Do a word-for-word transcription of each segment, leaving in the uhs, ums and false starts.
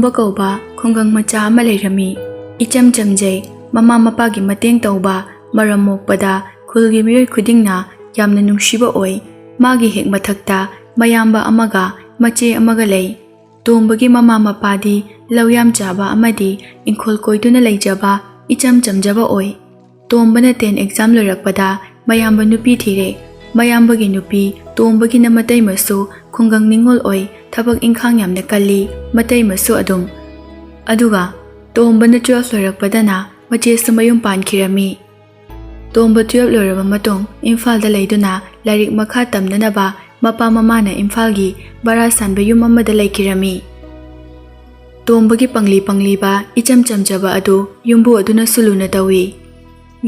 ꯇꯣꯝꯕ ꯀꯧꯕ ꯈꯨꯡꯒꯪ ꯃꯆꯥ ꯑꯃ ꯂꯩꯔꯝꯃꯤ꯫ ꯏꯆꯝ ꯆꯝꯖꯩ, ꯃꯃꯥ ꯃꯄꯥꯒꯤ ꯃꯇꯦꯡ ꯇꯧꯕ, ꯃꯔꯝ ꯃꯣꯛꯄꯗ ꯈꯨꯜꯒꯤ ꯃꯤꯑꯣꯏ ꯈꯨꯗꯤꯡꯅ ꯌꯥꯝꯅ ꯅꯨꯡꯁꯤꯕ ꯑꯣꯏ꯫ ꯃꯥꯒꯤ ꯍꯦꯛ ꯃꯊꯛꯇ ꯃꯌꯥꯝꯕ ꯑꯃꯒ ꯃꯆꯦ ꯑꯃꯒ ꯂꯩ꯫ ꯇꯣꯝꯕꯒꯤ ꯃꯃꯥ ꯃꯄꯥꯗꯤ ꯂꯧ ꯌꯥꯝ ꯆꯥꯕ ꯑꯃꯗꯤ ꯏꯪꯈꯣꯜ ꯀꯣꯏꯗꯨꯅ ꯂꯩꯖꯕ ꯏꯆꯝ ꯆꯝꯖꯕ ꯑꯣꯏ꯫ ꯇꯣꯝꯕꯅ ꯇꯦꯟ ꯑꯦꯛꯖꯥꯝ ꯂꯣꯏꯔꯛꯄꯗ ꯃꯌꯥꯝꯕ ꯅꯨꯄꯤ ꯊꯤꯔꯦ꯫ ꯃꯌꯥꯝꯕꯒꯤ ꯅꯨꯄꯤ ꯇꯣꯝꯕꯒꯤꯅ ꯃꯇꯩꯃꯁꯨ ꯈꯨꯡꯒꯪ ꯅꯤꯉꯣꯜ ꯑꯣꯏ, ꯊꯕꯛ ꯏꯪꯈꯥꯡ ꯌꯥꯝꯅ ꯀꯜꯂꯤ, ꯃꯇꯩꯃꯁꯨ ꯑꯗꯨꯝ꯫ ꯑꯗꯨꯒ ꯇꯣꯝꯕꯅ ꯇꯨꯋꯦꯜꯐ ꯂꯣꯏꯔꯛꯄꯗꯅ ꯃꯆꯦꯁꯨ ꯃꯌꯨꯝ ꯄꯥꯟꯈꯤꯔꯝꯃꯤ꯫ ꯇꯣꯝꯕ ꯇꯨꯋꯦꯜꯐ ꯂꯣꯏꯔꯕ ꯃꯇꯨꯡ ꯏꯝꯐꯥꯜꯗ ꯂꯩꯗꯨꯅ ꯂꯥꯏꯔꯤꯛ ꯃꯈꯥ ꯇꯝꯅꯅꯕ ꯃꯄꯥ ꯃꯃꯥꯅ ꯏꯝꯐꯥꯜꯒꯤ ꯕꯔꯥ ꯁꯥꯟꯕ ꯌꯨꯝ ꯑꯃꯗ ꯂꯩꯈꯤꯔꯝꯃꯤ꯫ ꯇꯣꯝꯕꯒꯤ ꯄꯪꯂꯤ ꯄꯪꯂꯤꯕ ꯏꯆꯝ ꯆꯝꯖꯕ ꯑꯗꯨ ꯌꯨꯝꯕꯨ ꯑꯗꯨꯅꯁꯨ ꯂꯨꯅ ꯇꯧꯏ꯫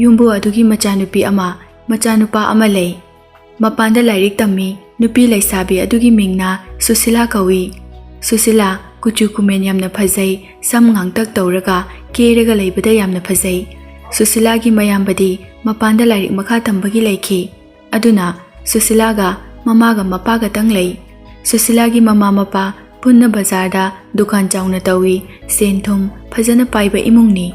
ꯌꯨꯝꯕꯨ ꯑꯗꯨꯒꯤ ꯃꯆꯥꯅꯨꯄꯤ ꯑꯃ, ꯃꯆꯥꯅꯨꯄꯥ ꯑꯃ ꯂꯩ꯫ ꯃꯄꯥꯟꯗ ꯂꯥꯏꯔꯤꯛ ꯇꯝꯃꯤ꯫ ꯅꯨꯄꯤ ꯂꯩꯁꯥꯕꯤ ꯑꯗꯨꯒꯤ ꯃꯤꯡꯅ ꯁꯨꯁꯤꯂꯥ ꯀꯧꯏ꯫ ꯁꯨꯁꯤꯂꯥ ꯀꯨꯆꯨ ꯀꯨꯃꯦꯟ ꯌꯥꯝꯅ ꯐꯖꯩ, ꯁꯝ ꯉꯥꯡꯇꯛ ꯇꯧꯔꯒ ꯀꯦꯔꯒ ꯂꯩꯕꯗ ꯌꯥꯝꯅ ꯐꯖꯩ꯫ ꯁꯨꯁꯤꯂꯥꯒꯤ ꯃꯌꯥꯝꯕꯗꯤ ꯃꯄꯥꯟꯗ ꯂꯥꯏꯔꯤꯛ ꯃꯈꯥ ꯇꯝꯕꯒꯤ ꯂꯩꯈꯤ꯫ ꯑꯗꯨꯅ ꯁꯨꯁꯤꯂꯥꯒ ꯃꯃꯥꯒ ꯃꯄꯥꯒꯇꯪ ꯂꯩ꯫ ꯁꯨꯁꯤꯂꯥꯒꯤ ꯃꯃꯥ ꯃꯄꯥ ꯄꯨꯟꯅ ꯕꯖꯥꯔꯗ ꯗꯨꯀꯥꯟ ꯆꯥꯎꯅ ꯇꯧꯏ, ꯁꯦꯟ ꯊꯨꯝ ꯐꯖꯅ ꯄꯥꯏꯕ ꯏꯃꯨꯡꯅꯤ꯫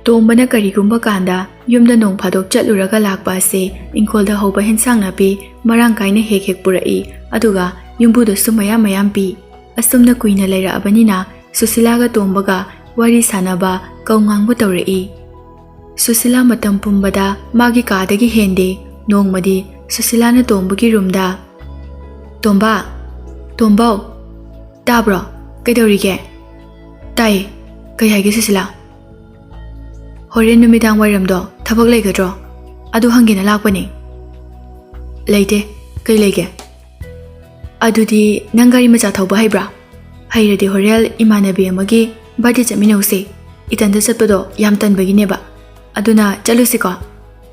ꯇꯣꯝꯕꯅ ꯀꯔꯤꯒꯨꯝꯕ ꯀꯥꯟꯗ ꯌꯨꯝꯗ ꯅꯣꯡ ꯐꯥꯗꯣꯛ ꯆꯠꯂꯨꯔꯒ ꯂꯥꯛꯄ ꯑꯁꯦ ꯏꯪꯈꯣꯜꯗ ꯍꯧꯕ ꯍꯦꯟꯁꯥꯡ ꯅꯥꯄꯤ ꯃꯔꯥꯡ ꯀꯥꯏꯅ ꯍꯦꯛ ꯍꯦꯛ ꯄꯨꯔꯛꯏ, ꯑꯗꯨꯒ ꯌꯨꯝꯕꯨꯗꯁꯨ ꯃꯌꯥꯝ ꯃꯌꯥꯝ ꯄꯤ꯫ ꯑꯁꯨꯝꯅ ꯀꯨꯏꯅ ꯂꯩꯔꯛꯑꯕꯅꯤꯅ ꯁꯨꯁꯤꯂꯥꯒ ꯇꯣꯝꯕꯒ ꯋꯥꯔꯤ ꯁꯥꯟꯅꯕ, ꯀꯧ ꯉꯥꯡꯕ ꯇꯧꯔꯛꯏ꯫ ꯁꯨꯁꯤꯂꯥ ꯃꯇꯝ ꯄꯨꯝꯕꯗ ꯃꯥꯒꯤ ꯀꯥꯗꯒꯤ ꯍꯦꯟꯗꯦ꯫ ꯅꯣꯡꯃꯗꯤ ꯁꯨꯁꯤꯂꯥꯅ ꯇꯣꯝꯕꯒꯤ ꯔꯨꯝꯗ, "ꯇꯣꯝꯕ, ꯇꯣꯝꯕꯧ, ꯇꯥꯕ꯭ꯔꯣ? ꯀꯩꯗꯧꯔꯤꯒꯦ?" "ꯇꯥꯏꯌꯦ꯫ ꯀꯩ ꯍꯥꯏꯒꯦ ꯁꯨꯁꯤꯂꯥ?" "ꯍꯣꯔꯦꯟ ꯅꯨꯃꯤꯗꯥꯡ ꯋꯥꯏꯔꯝꯗꯣ ꯊꯕꯛ ꯂꯩꯒꯗ꯭ꯔꯣ? ꯑꯗꯨ ꯍꯪꯒꯦꯅ ꯂꯥꯛꯄꯅꯦ꯫" "ꯂꯩꯇꯦ꯫ ꯀꯩ ꯂꯩꯒꯦ?" "ꯑꯗꯨꯗꯤ ꯅꯪ ꯒꯥꯔꯤ ꯃꯆꯥ ꯊꯧꯕ ꯍꯩꯕ꯭ꯔꯥ? ꯍꯩꯔꯗꯤ ꯍꯣꯔꯦꯟ ꯏꯃꯥꯟꯅꯕꯤ ꯑꯃꯒꯤ ꯕꯥꯔꯗꯦ ꯆꯠꯃꯤꯟꯅꯧꯁꯦ꯫ ꯏꯊꯟꯗ ꯆꯠꯄꯗꯣ ꯌꯥꯝ ꯇꯟꯕꯒꯤꯅꯦꯕ꯫ ꯑꯗꯨꯅ ꯆꯠꯂꯨꯁꯤꯀꯣ꯫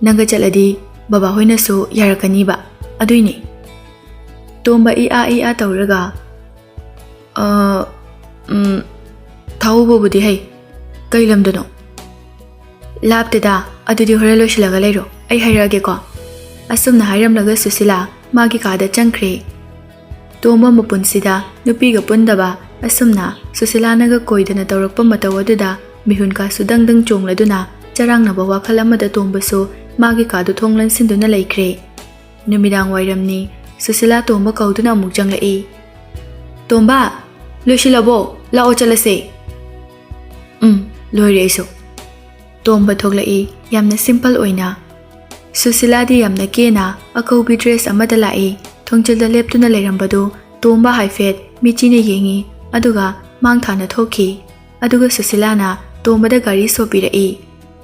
ꯅꯪꯒ ꯆꯠꯂꯗꯤ ꯕꯕꯥ ꯍꯣꯏꯅꯁꯨ ꯌꯥꯔꯛꯀꯅꯤꯕ꯫ ꯑꯗꯨꯏꯅꯦ꯫" ꯇꯣꯝꯕ ꯏ ꯑꯥ ꯏ ꯑꯥ ꯇꯧꯔꯒ, "ꯑ, ꯎꯝ, ꯊꯧꯕꯕꯨꯗꯤ ꯍꯩ꯫ ꯀꯩ ꯂꯝꯗꯅꯣ?" "ꯂꯥꯞꯇꯦꯗ, ꯑꯗꯨꯗꯤ ꯍꯣꯔꯦꯟ ꯂꯣꯏꯁꯤꯜꯂꯒ ꯂꯩꯔꯣ, ꯑꯩ ꯍꯥꯏꯔꯛꯑꯒꯦꯀꯣ꯫" ꯑꯁꯨꯝꯅ ꯍꯥꯏꯔꯝꯂꯒ ꯁꯨꯁꯤꯂꯥ ꯃꯥꯒꯤ ꯀꯥꯗ ꯆꯪꯈ꯭ꯔꯦ꯫ ꯇꯣꯝꯕ ꯃꯄꯨꯟꯁꯤꯗ ꯅꯨꯄꯤꯒ ꯄꯨꯟꯗꯕ ꯑꯁꯨꯝꯅ ꯁꯨꯁꯤꯂꯥꯅꯒ ꯀꯣꯏꯗꯅ ꯇꯧꯔꯛꯄ ꯃꯇꯧ ꯑꯗꯨꯗ ꯃꯤꯍꯨꯟ ꯀꯥꯁꯨ ꯗꯪ ꯗꯪ ꯆꯣꯡꯂꯗꯨꯅ ꯆꯔꯥꯡꯅꯕ ꯋꯥꯈꯜ ꯑꯃꯗ ꯇꯣꯝꯕꯁꯨ ꯃꯥꯒꯤ ꯀꯥꯗꯨ ꯊꯣꯡ ꯂꯣꯟꯁꯤꯟꯗꯨꯅ ꯂꯩꯈ꯭ꯔꯦ꯫ ꯅꯨꯃꯤꯗꯥꯡ ꯋꯥꯏꯔꯝꯅꯤ꯫ ꯁꯨꯁꯤꯂꯥ ꯇꯣꯝꯕ ꯀꯧꯗꯨꯅ ꯑꯃꯨꯛ ꯆꯪꯂꯛꯏ꯫ "ꯇꯣꯝꯕ, ꯂꯣꯏꯁꯤꯜꯂꯕꯣ? ꯂꯥꯛꯑꯣ ꯆꯠꯂꯁꯦ꯫" "ꯎꯝ, ꯂꯣꯏꯔꯦ ꯑꯩꯁꯨ꯫" ꯇꯣꯝꯕ ꯊꯣꯛꯂꯛꯏ, ꯌꯥꯝꯅ ꯁꯤꯝꯄꯜ ꯑꯣꯏꯅ꯫ ꯁꯨꯁꯤꯂꯥꯗꯤ ꯌꯥꯝꯅ ꯀꯦꯅ ꯑꯀꯧꯕꯤ ꯗ꯭ꯔꯦꯁ ꯑꯃꯗ ꯂꯥꯛꯏ꯫ ꯊꯣꯡꯖꯤꯜꯗ ꯂꯦꯞꯇꯨꯅ ꯂꯩꯔꯝꯕꯗꯨ ꯇꯣꯝꯕ ꯍꯥꯏꯐꯦꯠ ꯃꯤꯆꯤꯅ ꯌꯦꯡꯉꯤ, ꯑꯗꯨꯒ ꯃꯥꯡ ꯊꯥꯅ ꯊꯣꯛꯈꯤ꯫ ꯑꯗꯨꯒ ꯁꯨꯁꯤꯂꯥꯅ ꯇꯣꯝꯕꯗ ꯒꯥꯔꯤ ꯁꯣ ꯄꯤꯔꯛꯏ꯫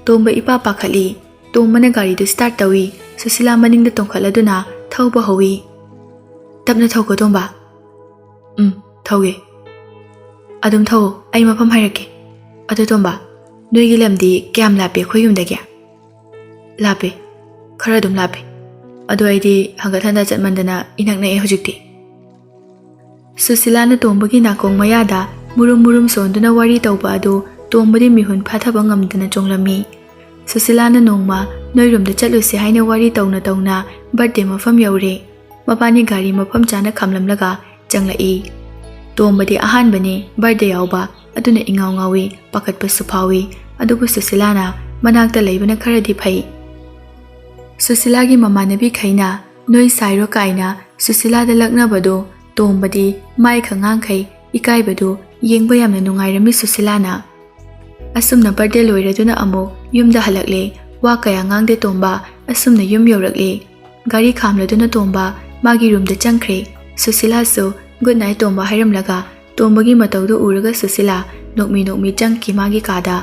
ꯇꯣꯝꯕ ꯏꯄꯥ ꯄꯥꯈꯠꯂꯤ꯫ ꯇꯣꯝꯕꯅ ꯒꯥꯔꯤꯗꯨ ꯁ꯭ꯇꯥꯔꯠ ꯇꯧꯏ꯫ ꯁꯨꯁꯤꯂꯥ ꯃꯅꯤꯡꯗ ꯇꯣꯡꯈꯠꯂꯗꯨꯅ ꯊꯧꯕ ꯍꯧꯏ꯫ "ꯇꯞꯅ ꯊꯧꯀꯣ ꯇꯣꯝꯕ꯫" "ꯎꯝ, ꯊꯧꯒꯦ꯫" "ꯑꯗꯨꯝ ꯊꯧ, ꯑꯩ ꯃꯐꯝ ꯍꯥꯏꯔꯛꯀꯦ꯫ ꯑꯗꯣ ꯇꯣꯝꯕ, ꯅꯣꯏꯒꯤ ꯂꯝꯗꯤ ꯀꯌꯥꯝ ꯂꯥꯞꯄꯤ ꯑꯩꯈꯣꯏ ꯌꯨꯝꯗꯒꯤ?" "ꯂꯥꯞꯄꯦ, ꯈꯔ ꯑꯗꯨꯝ ꯂꯥꯞꯄꯦ꯫ ꯑꯗꯣ ꯑꯩꯗꯤ ꯍꯪꯒꯠ ꯍꯟꯗ ꯆꯠꯃꯟꯗꯅ ꯏꯅꯛ ꯅꯛꯑꯦ ꯍꯧꯖꯤꯛꯇꯤ꯫" ꯁꯨꯁꯤꯂꯥꯅ ꯇꯣꯝꯕꯒꯤ ꯅꯥꯀꯣꯡ ꯃꯌꯥꯗ ꯃꯨꯔꯨꯝ ꯃꯨꯔꯨꯝ ꯁꯣꯟꯗꯨꯅ ꯋꯥꯔꯤ ꯇꯧꯕ ꯑꯗꯨ ꯇꯣꯝꯕꯗꯤ ꯃꯤꯍꯨꯟ ꯐꯥꯊꯕ ꯉꯝꯗꯅ ꯆꯣꯡꯂꯝꯃꯤ꯫ ꯁꯨꯁꯤꯂꯥꯅ ꯅꯣꯡꯃ ꯅꯣꯏꯔꯣꯝꯗ ꯆꯠꯂꯨꯁꯦ ꯍꯥꯏꯅ ꯋꯥꯔꯤ ꯇꯧꯅ ꯇꯧꯅ ꯕꯥꯔꯗꯦ ꯃꯐꯝ ꯌꯧꯔꯦ꯫ ꯃꯕꯥꯅꯤ ꯒꯥꯔꯤ ꯃꯐꯝ ꯆꯥꯅ ꯈꯥꯝꯂꯝꯂꯒ ꯆꯪꯂꯛꯏ꯫ ꯇꯣꯝꯕꯗꯤ ꯑꯍꯥꯟꯕꯅꯤ ꯕꯥꯔꯗꯦ ꯌꯥꯎꯕ, ꯑꯗꯨꯅ ꯏꯉꯥꯎ ꯉꯥꯎꯏ, ꯄꯥꯈꯠꯄꯁꯨ ꯐꯥꯎꯏ꯫ ꯑꯗꯨꯕꯨ ꯁꯨꯁꯤꯂꯥꯅ ꯃꯅꯥꯛꯇ ꯂꯩꯕꯅ ꯈꯔꯗꯤ ꯐꯩ꯫ ꯁꯨꯁꯤꯂꯥꯒꯤ ꯃꯃꯥꯟꯅꯕꯤꯈꯩꯅ "ꯅꯣꯏ ꯁꯥꯏꯔꯣ?" ꯀꯥꯏꯅ ꯁꯨꯁꯤꯂꯥꯗ ꯂꯛꯅꯕꯗꯨ ꯇꯣꯝꯕꯗꯤ ꯃꯥꯏ ꯈꯉꯥꯡꯈꯩ ꯏꯀꯥꯏꯕꯗꯨ ꯌꯦꯡꯕ ꯌꯥꯝꯅ ꯅꯨꯡꯉꯥꯏꯔꯝꯃꯤ ꯁꯨꯁꯤꯂꯥꯅ꯫ ꯑꯁꯨꯝꯅ ꯕꯥꯔꯗꯦ ꯂꯣꯏꯔꯗꯨꯅ ꯑꯃꯨꯛ ꯌꯨꯝꯗ ꯍꯜꯂꯛꯂꯦ꯫ ꯋꯥ ꯀꯌꯥ ꯉꯥꯡꯗꯦ ꯇꯣꯝꯕ, ꯑꯁꯨꯝꯅ ꯌꯨꯝ ꯌꯧꯔꯛꯂꯦ꯫ ꯒꯥꯔꯤ ꯈꯥꯝꯂꯗꯨꯅ ꯇꯣꯝꯕ ꯃꯥꯒꯤ ꯔꯨꯝꯗ ꯆꯪꯈ꯭ꯔꯦ꯫ ꯁꯨꯁꯤꯂꯥꯁꯨ "ꯒꯨꯗ ꯅꯥꯏꯠ ꯇꯣꯝꯕ" ꯍꯥꯏꯔꯝꯂꯒ ꯇꯣꯝꯕꯒꯤ ꯃꯇꯧꯗꯨ ꯎꯔꯒ ꯁꯨꯁꯤꯂꯥ ꯅꯣꯛꯃꯤ ꯅꯣꯛꯃꯤ ꯆꯪꯈꯤ ꯃꯥꯒꯤ ꯀꯥꯗ꯫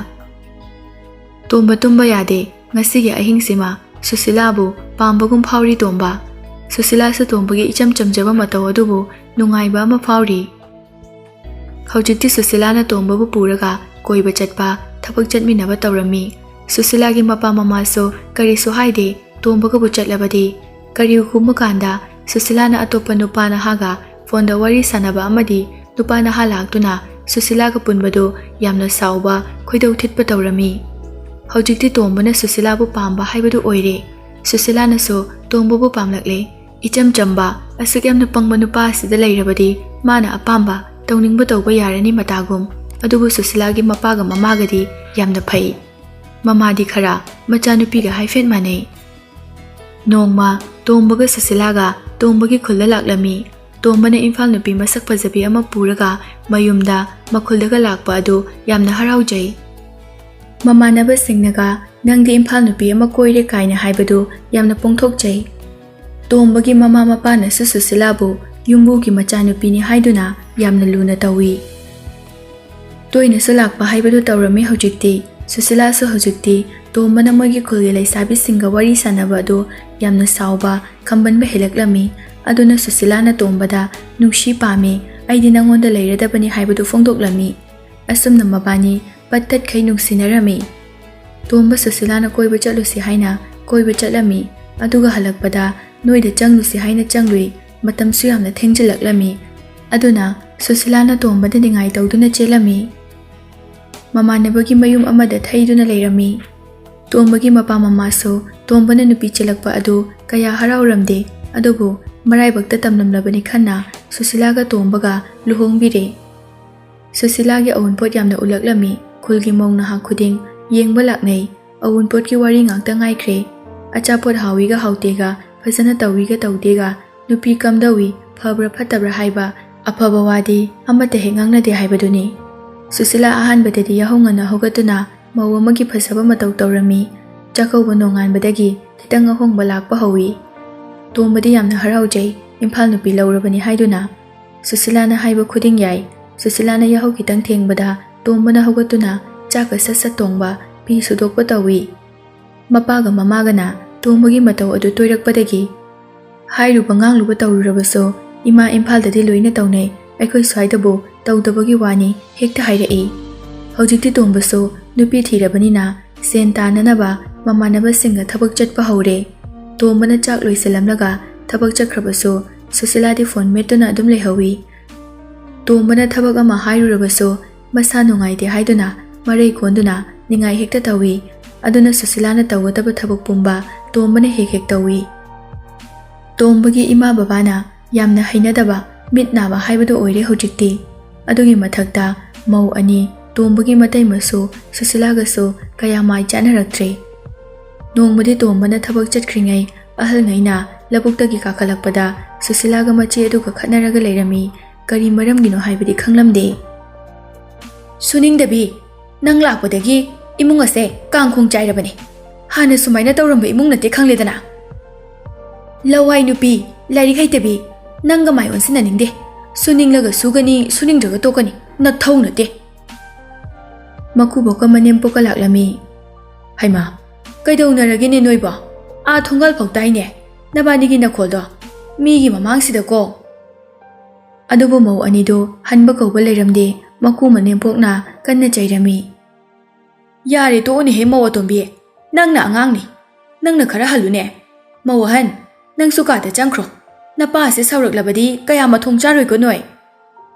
ꯇꯣꯝꯕ ꯇꯨꯝꯕ ꯌꯥꯗꯦ꯫ ꯉꯁꯤꯒꯤ ꯑꯍꯤꯡꯁꯤꯃ ꯁꯨꯁꯤꯂꯥꯕꯨ ꯄꯥꯝꯕꯒꯨꯝ ꯐꯥꯎꯔꯤ ꯇꯣꯝꯕ꯫ ꯁꯨꯁꯤꯂꯥꯁꯨ ꯇꯣꯝꯕꯒꯤ ꯏꯆꯝ ꯆꯝꯖꯕ ꯃꯇꯧ ꯑꯗꯨꯕꯨ ꯅꯨꯡꯉꯥꯏꯕ ꯑꯃ ꯐꯥꯎꯔꯤ꯫ ꯍꯧꯖꯤꯛꯇꯤ ꯁꯨꯁꯤꯂꯥꯅ ꯇꯣꯝꯕꯕꯨ ꯄꯨꯔꯒ ꯀꯣꯏꯕ ꯆꯠꯄ, ꯊꯕꯛ ꯆꯠꯃꯤꯟꯅꯕ ꯇꯧꯔꯝꯃꯤ꯫ ꯁꯨꯁꯤꯂꯥꯒꯤ ꯃꯄꯥ ꯃꯃꯥꯁꯨ ꯀꯔꯤꯁꯨ ꯍꯥꯏꯗꯦ, ꯇꯣꯝꯕꯒꯕꯨ ꯆꯠꯂꯕꯗꯤ꯫ ꯀꯔꯤꯒꯨꯝꯕ ꯀꯥꯟꯗ ꯁꯨꯁꯤꯂꯥꯅ ꯑꯇꯣꯞꯄ ꯅꯨꯄꯥ ꯅꯍꯥꯒ ꯐꯣꯟꯗ ꯋꯥꯔꯤ ꯁꯥꯟꯅꯕ ꯑꯃꯗꯤ ꯅꯨꯄꯥ ꯅꯍꯥ ꯂꯥꯛꯇꯨꯅ ꯁꯨꯁꯤꯂꯥꯒ ꯄꯨꯟꯕꯗꯨ ꯌꯥꯝꯅ ꯁꯥꯎꯕ, ꯈꯣꯏꯗꯧ ꯊꯤꯠꯄ ꯇꯧꯔꯝꯃꯤ꯫ ꯍꯧꯖꯤꯛꯇꯤ ꯇꯣꯝꯕꯅ ꯁꯨꯁꯤꯂꯥꯕꯨ ꯄꯥꯝꯕ ꯍꯥꯏꯕꯗꯨ ꯑꯣꯏꯔꯦ꯫ ꯁꯨꯁꯤꯂꯥꯅꯁꯨ ꯇꯣꯝꯕꯕꯨ ꯄꯥꯝꯂꯛꯂꯦ꯫ ꯏꯆꯝ ꯆꯝꯕ, ꯑꯁꯨꯛ ꯌꯥꯝꯅ ꯄꯪꯕ ꯅꯨꯄꯥ ꯑꯁꯤꯗ ꯂꯩꯔꯕꯗꯤ ꯃꯥꯅ ꯑꯄꯥꯝꯕ ꯇꯧꯅꯤꯡꯕ ꯇꯧꯕ ꯌꯥꯔꯅꯤ ꯃꯇꯥꯒꯨꯝ꯫ ꯑꯗꯨꯕꯨ ꯁꯨꯁꯤꯂꯥꯒꯤ ꯃꯄꯥꯒ ꯃꯃꯥꯒꯗꯤ ꯌꯥꯝꯅ ꯐꯩ꯫ ꯃꯃꯥꯗꯤ ꯈꯔ ꯃꯆꯥꯅꯨꯄꯤꯒ ꯍꯥꯏꯐꯦꯠ ꯃꯥꯟꯅꯩ꯫ ꯅꯣꯡꯃ ꯇꯣꯝꯕꯒ ꯁꯨꯁꯤꯂꯥꯒ ꯇꯣꯝꯕꯒꯤ ꯈꯨꯜꯗ ꯂꯥꯛꯂꯝꯃꯤ꯫ ꯇꯣꯝꯕꯅ ꯏꯝꯐꯥꯜ ꯅꯨꯄꯤ ꯃꯁꯛ ꯐꯖꯕꯤ ꯑꯃ ꯄꯨꯔꯒ ꯃꯌꯨꯝꯗ ꯃꯈꯨꯜꯗꯒ ꯂꯥꯛꯄ ꯑꯗꯨ ꯌꯥꯝꯅ ꯍꯔꯥꯎꯖꯩ꯫ ꯃꯃꯥꯟꯅꯕꯁꯤꯡꯅꯒ "ꯅꯪꯗꯤ ꯏꯝꯐꯥꯜ ꯅꯨꯄꯤ ꯑꯃ ꯀꯣꯏꯔꯦ" ꯀꯥꯏꯅ ꯍꯥꯏꯕꯗꯨ ꯌꯥꯝꯅ ꯄꯣꯡꯊꯣꯛꯆꯩ꯫ ꯇꯣꯝꯕꯒꯤ ꯃꯃꯥ ꯃꯄꯥꯅꯁꯨ ꯁꯨꯁꯤꯂꯥꯕꯨ ꯌꯨꯝꯕꯨꯒꯤ ꯃꯆꯥꯅꯨꯄꯤꯅꯤ ꯍꯥꯏꯗꯨꯅ ꯌꯥꯝꯅ ꯂꯨꯅ ꯇꯧꯏ꯫ ꯇꯣꯏꯅꯁꯨ ꯂꯥꯛꯄ ꯍꯥꯏꯕꯗꯨ ꯇꯧꯔꯝꯃꯤ ꯍꯧꯖꯤꯛꯇꯤ꯫ ꯁꯨꯁꯤꯂꯥꯁꯨ ꯍꯧꯖꯤꯛꯇꯤ ꯇꯣꯝꯕꯅ ꯃꯣꯏꯒꯤ ꯈꯨꯜꯒꯤ ꯂꯩꯁꯥꯕꯤꯁꯤꯡꯒ ꯋꯥꯔꯤ ꯁꯥꯟꯅꯕ ꯑꯗꯨ ꯌꯥꯝꯅ ꯁꯥꯎꯕ, ꯈꯝꯕꯟꯕ ꯍꯦꯜꯂꯛꯂꯝꯃꯤ꯫ ꯑꯗꯨꯅ ꯁꯨꯁꯤꯂꯥꯅ ꯇꯣꯝꯕꯗ "ꯅꯨꯡꯁꯤ ꯄꯥꯝꯃꯤ, ꯑꯩꯗꯤ ꯅꯪꯉꯣꯟꯗ ꯂꯩꯔꯗꯕꯅꯤ" ꯍꯥꯏꯕꯗꯨ ꯐꯣꯡꯗꯣꯛꯂꯝꯃꯤ꯫ ꯑꯁꯨꯝꯅ ꯃꯕꯥꯅꯤ ꯄꯠ ꯇꯠꯈꯩ ꯅꯨꯡꯁꯤꯅꯔꯝꯃꯤ꯫ ꯇꯣꯝꯕ ꯁꯨꯁꯤꯂꯥꯅ ꯀꯣꯏꯕ ꯆꯠꯂꯨꯁꯤ ꯍꯥꯏꯅ ꯀꯣꯏꯕ ꯆꯠꯂꯝꯃꯤ꯫ ꯑꯗꯨꯒ ꯍꯜꯂꯛꯄꯗ ꯅꯣꯏꯗ ꯆꯪꯂꯨꯁꯤ ꯍꯥꯏꯅ ꯆꯪꯂꯨꯏ꯫ ꯃꯇꯝꯁꯨ ꯌꯥꯝꯅ ꯊꯦꯡꯖꯤꯜꯂꯛꯂꯝꯃꯤ꯫ ꯑꯗꯨꯅ ꯁꯨꯁꯤꯂꯥꯅ ꯇꯣꯝꯕꯗ ꯅꯤꯡꯉꯥꯏ ꯇꯧꯗꯨꯅ ꯆꯦꯜꯂꯝꯃꯤ꯫ ꯃꯃꯥꯟꯅꯕꯒꯤ ꯃꯌꯨꯝ ꯑꯃꯗ ꯊꯩꯗꯨꯅ ꯂꯩꯔꯝꯃꯤ꯫ ꯇꯣꯝꯕꯒꯤ ꯃꯄꯥ ꯃꯃꯥꯁꯨ ꯇꯣꯝꯕꯅ ꯅꯨꯄꯤ ꯆꯦꯜꯂꯛꯄ ꯑꯗꯨ ꯀꯌꯥ ꯍꯔꯥꯎꯔꯝꯗꯦ꯫ ꯑꯗꯨꯕꯨ ꯃꯔꯥꯏꯕꯛꯇ ꯇꯝꯂꯝꯂꯕꯅꯤ ꯈꯟꯅ ꯁꯨꯁꯤꯂꯥꯒ ꯇꯣꯝꯕꯒ ꯂꯨꯍꯣꯡꯕꯤꯔꯦ꯫ ꯁꯨꯁꯤꯂꯥꯒꯤ ꯑꯎꯟꯄꯣꯠ ꯌꯥꯝꯅ ꯎꯠꯂꯛꯂꯝꯃꯤ꯫ ꯈꯨꯜꯒꯤ ꯃꯧ ꯅꯍꯥ ꯈꯨꯗꯤꯡ ꯌꯦꯡꯕ ꯂꯥꯛꯅꯩ꯫ ꯑꯎꯟꯄꯣꯠꯀꯤ ꯋꯥꯔꯤ ꯉꯥꯛꯇ ꯉꯥꯏꯈ꯭ꯔꯦ꯫ ꯑꯆꯥꯄꯣꯠ ꯍꯥꯎꯏꯒ ꯍꯥꯎꯇꯦꯒ, ꯐꯖꯅ ꯇꯧꯏꯒ ꯇꯧꯗꯦꯒ, ꯅꯨꯄꯤ ꯀꯝꯗꯧꯏ, ꯐꯕ꯭ꯔꯥ ꯐꯠꯇꯕ꯭ꯔꯥ ꯍꯥꯏꯕ ꯑꯐꯕ ꯋꯥꯗꯤ ꯑꯃꯠꯇ ꯍꯦꯛ ꯉꯥꯡꯅꯗꯦ ꯍꯥꯏꯕꯗꯨꯅꯤ꯫ ꯁꯨꯁꯤꯂꯥ ꯑꯍꯥꯟꯕꯗꯗꯤ ꯌꯥꯍꯧ ꯉꯟꯅ ꯍꯧꯒꯠꯇꯨꯅ ꯃꯧ ꯑꯃꯒꯤ ꯐꯖꯕ ꯃꯇꯧ ꯇꯧꯔꯝꯃꯤ꯫ ꯆꯥꯛꯀꯧꯕ ꯅꯣꯡꯉꯥꯟꯕꯗꯒꯤ ꯈꯤꯇꯪ ꯑꯍꯣꯡꯕ ꯂꯥꯛꯄ ꯍꯧꯏ꯫ ꯇꯣꯝꯕꯗꯤ ꯌꯥꯝꯅ ꯍꯔꯥꯎꯖꯩ, ꯏꯝꯐꯥꯜ ꯅꯨꯄꯤ ꯂꯧꯔꯕꯅꯤ ꯍꯥꯏꯗꯨꯅ꯫ ꯁꯨꯁꯤꯂꯥꯅ ꯍꯥꯏꯕ ꯈꯨꯗꯤꯡ ꯌꯥꯏ꯫ ꯁꯨꯁꯤꯂꯥꯅ ꯌꯥꯍꯧ ꯈꯤꯇꯪ ꯊꯦꯡꯕꯗ ꯇꯣꯝꯕꯅ ꯍꯧꯒꯠꯇꯨꯅ ꯆꯥꯛꯀ ꯁꯠ ꯁꯠ ꯊꯣꯡꯕ, ꯐꯤ ꯁꯨꯗꯣꯛꯄ ꯇꯧꯏ꯫ ꯃꯄꯥꯒ ꯃꯃꯥꯒꯅ ꯇꯣꯝꯕꯒꯤ ꯃꯇꯧ ꯑꯗꯨ ꯇꯣꯏꯔꯛꯄꯗꯒꯤ, "ꯍꯥꯏꯔꯨꯕ ꯉꯥꯡꯂꯨꯕ ꯇꯧꯔꯨꯔꯕꯁꯨ ꯏꯃꯥ ꯏꯝꯐꯥꯜꯗꯗꯤ ꯂꯣꯏꯅ ꯇꯧꯅꯩ, ꯑꯩꯈꯣꯏ ꯁ꯭ꯋꯥꯏꯗꯕꯨ ꯇꯧꯗꯕꯒꯤ ꯋꯥꯅꯤ" ꯍꯦꯛꯇ ꯍꯥꯏꯔꯛꯏ꯫ ꯍꯧꯖꯤꯛꯇꯤ ꯇꯣꯝꯕꯁꯨ ꯅꯨꯄꯤ ꯊꯤꯔꯕꯅꯤꯅ ꯁꯦꯟ ꯇꯥꯟꯅꯅꯕ ꯃꯃꯥꯟꯅꯕꯁꯤꯡꯒ ꯊꯕꯛ ꯆꯠꯄ ꯍꯧꯔꯦ꯫ ꯇꯣꯝꯕꯅ ꯆꯥꯛ ꯂꯣꯏꯁꯤꯜꯂꯝꯂꯒ ꯊꯕꯛ ꯆꯠꯈ꯭ꯔꯕꯁꯨ ꯁꯨꯁꯤꯂꯥꯗꯤ ꯐꯣꯟ ꯃꯦꯠꯇꯨꯅ ꯑꯗꯨꯝ ꯂꯩꯍꯧꯏ꯫ ꯇꯣꯝꯕꯅ ꯊꯕꯛ ꯑꯃ ꯍꯥꯏꯔꯨꯔꯕꯁꯨ ꯃꯁꯥ ꯅꯨꯡꯉꯥꯏꯇꯦ ꯍꯥꯏꯗꯨꯅ ꯃꯔꯩ ꯀꯣꯟꯗꯨꯅ ꯅꯤꯡꯉꯥꯏ ꯍꯦꯛꯇ ꯇꯧꯏ꯫ ꯑꯗꯨꯅ ꯁꯨꯁꯤꯂꯥꯅ ꯇꯧꯒꯗꯕ ꯊꯕꯛ ꯄꯨꯝꯕ ꯇꯣꯝꯕꯅ ꯍꯦꯛ ꯍꯦꯛ ꯇꯧꯏ꯫ ꯇꯣꯝꯕꯒꯤ ꯏꯃꯥ ꯕꯕꯥꯅ ꯌꯥꯝꯅ ꯍꯩꯅꯗꯕ, ꯃꯤꯠ ꯅꯥꯕ ꯍꯥꯏꯕꯗꯨ ꯑꯣꯏꯔꯦ ꯍꯧꯖꯤꯛꯇꯤ꯫ ꯑꯗꯨꯒꯤ ꯃꯊꯛꯇ ꯃꯧ ꯑꯅꯤ, ꯇꯣꯝꯕꯒꯤ ꯃꯇꯩ ꯃꯁꯨ ꯁꯨꯁꯤꯂꯥꯒꯁꯨ ꯀꯌꯥ ꯃꯥꯏ ꯆꯥꯅꯔꯛꯇ꯭ꯔꯦ꯫ ꯅꯣꯡꯃꯗꯤ ꯇꯣꯝꯕꯅ ꯊꯕꯛ ꯆꯠꯈ꯭ꯔꯤꯉꯩ ꯑꯍꯜꯉꯩꯅ ꯂꯧꯕꯨꯛꯇꯒꯤ ꯀꯥꯈꯠꯂꯛꯄꯗ ꯁꯨꯁꯤꯂꯥꯒ ꯃꯆꯦ ꯑꯗꯨꯒ ꯈꯠꯅꯔꯒ ꯂꯩꯔꯝꯃꯤ꯫ ꯀꯔꯤ ꯃꯔꯝꯒꯤꯅꯣ ꯍꯥꯏꯕꯗꯤ ꯈꯪꯂꯝꯗꯦ꯫ "ꯁꯨꯅꯤꯡꯗꯕꯤ, ꯅꯪ ꯂꯥꯛꯄꯗꯒꯤ ꯏꯃꯨꯡ ꯑꯁꯦ ꯀꯥꯡꯈꯣꯡ ꯆꯥꯏꯔꯕꯅꯤ꯫ ꯍꯥꯟꯅ ꯁꯨꯃꯥꯏꯅ ꯇꯧꯔꯝꯕ ꯏꯃꯨꯡ ꯅꯠꯇꯦ, ꯈꯪꯂꯦꯗꯅ꯫ ꯂꯋꯥꯏ ꯅꯨꯄꯤ, ꯂꯥꯏꯔꯤꯛ ꯍꯩꯇꯕꯤ, ꯅꯪꯒ ꯃꯥꯏ ꯑꯣꯟꯁꯤꯟꯅꯅꯤꯡꯗꯦ꯫ ꯁꯨꯅꯤꯡꯂꯒ ꯁꯨꯒꯅꯤ, ꯁꯨꯅꯤꯡꯗ꯭ꯔꯒ ꯇꯣꯛꯀꯅꯤ꯫ ꯅꯊꯧ ꯅꯠꯇꯦ꯫" ꯃꯀꯨꯕꯣꯛꯀ ꯃꯅꯦꯝꯄꯣꯛꯀ ꯂꯥꯛꯂꯝꯃꯤ꯫ "ꯍꯩꯃꯥ, ꯀꯩꯗꯧꯅꯔꯒꯦꯅꯦ ꯅꯣꯏꯕꯣ? ꯑꯥ ꯊꯣꯡꯒꯥꯜ ꯐꯥꯎ ꯇꯥꯏꯅꯦ ꯅꯕꯥꯅꯤꯒꯤ ꯅꯈꯣꯜꯗꯣ꯫ ꯃꯤꯒꯤ ꯃꯃꯥꯡꯁꯤꯗꯀꯣ!" ꯑꯗꯨꯕꯨ ꯃꯧ ꯑꯅꯤꯗꯨ ꯍꯟꯕ ꯀꯧꯕ ꯂꯩꯔꯝꯗꯦ꯫ ꯃꯀꯨ ꯃꯅꯦꯝꯄꯣꯛꯅ ꯀꯟꯅ ꯆꯩꯔꯝꯃꯤ꯫ "ꯌꯥꯔꯦ, ꯇꯣꯛꯑꯣꯅꯦꯍꯦ, ꯃꯧ ꯑꯇꯣꯝꯕꯤ꯫ ꯅꯪꯅ ꯑꯉꯥꯡꯅꯤ꯫ ꯅꯪꯅ ꯈꯔ ꯍꯜꯂꯨꯅꯦ꯫ ꯃꯧ ꯑꯍꯟ, ꯅꯪꯁꯨ ꯀꯥꯗ ꯆꯪꯈ꯭ꯔꯣ꯫ ꯅꯄꯥ ꯑꯁꯤ ꯁꯥꯎꯔꯛꯂꯕꯗꯤ ꯀꯌꯥ ꯃꯊꯣꯡ ꯆꯥꯔꯣꯏꯀꯣ ꯅꯣꯏ꯫"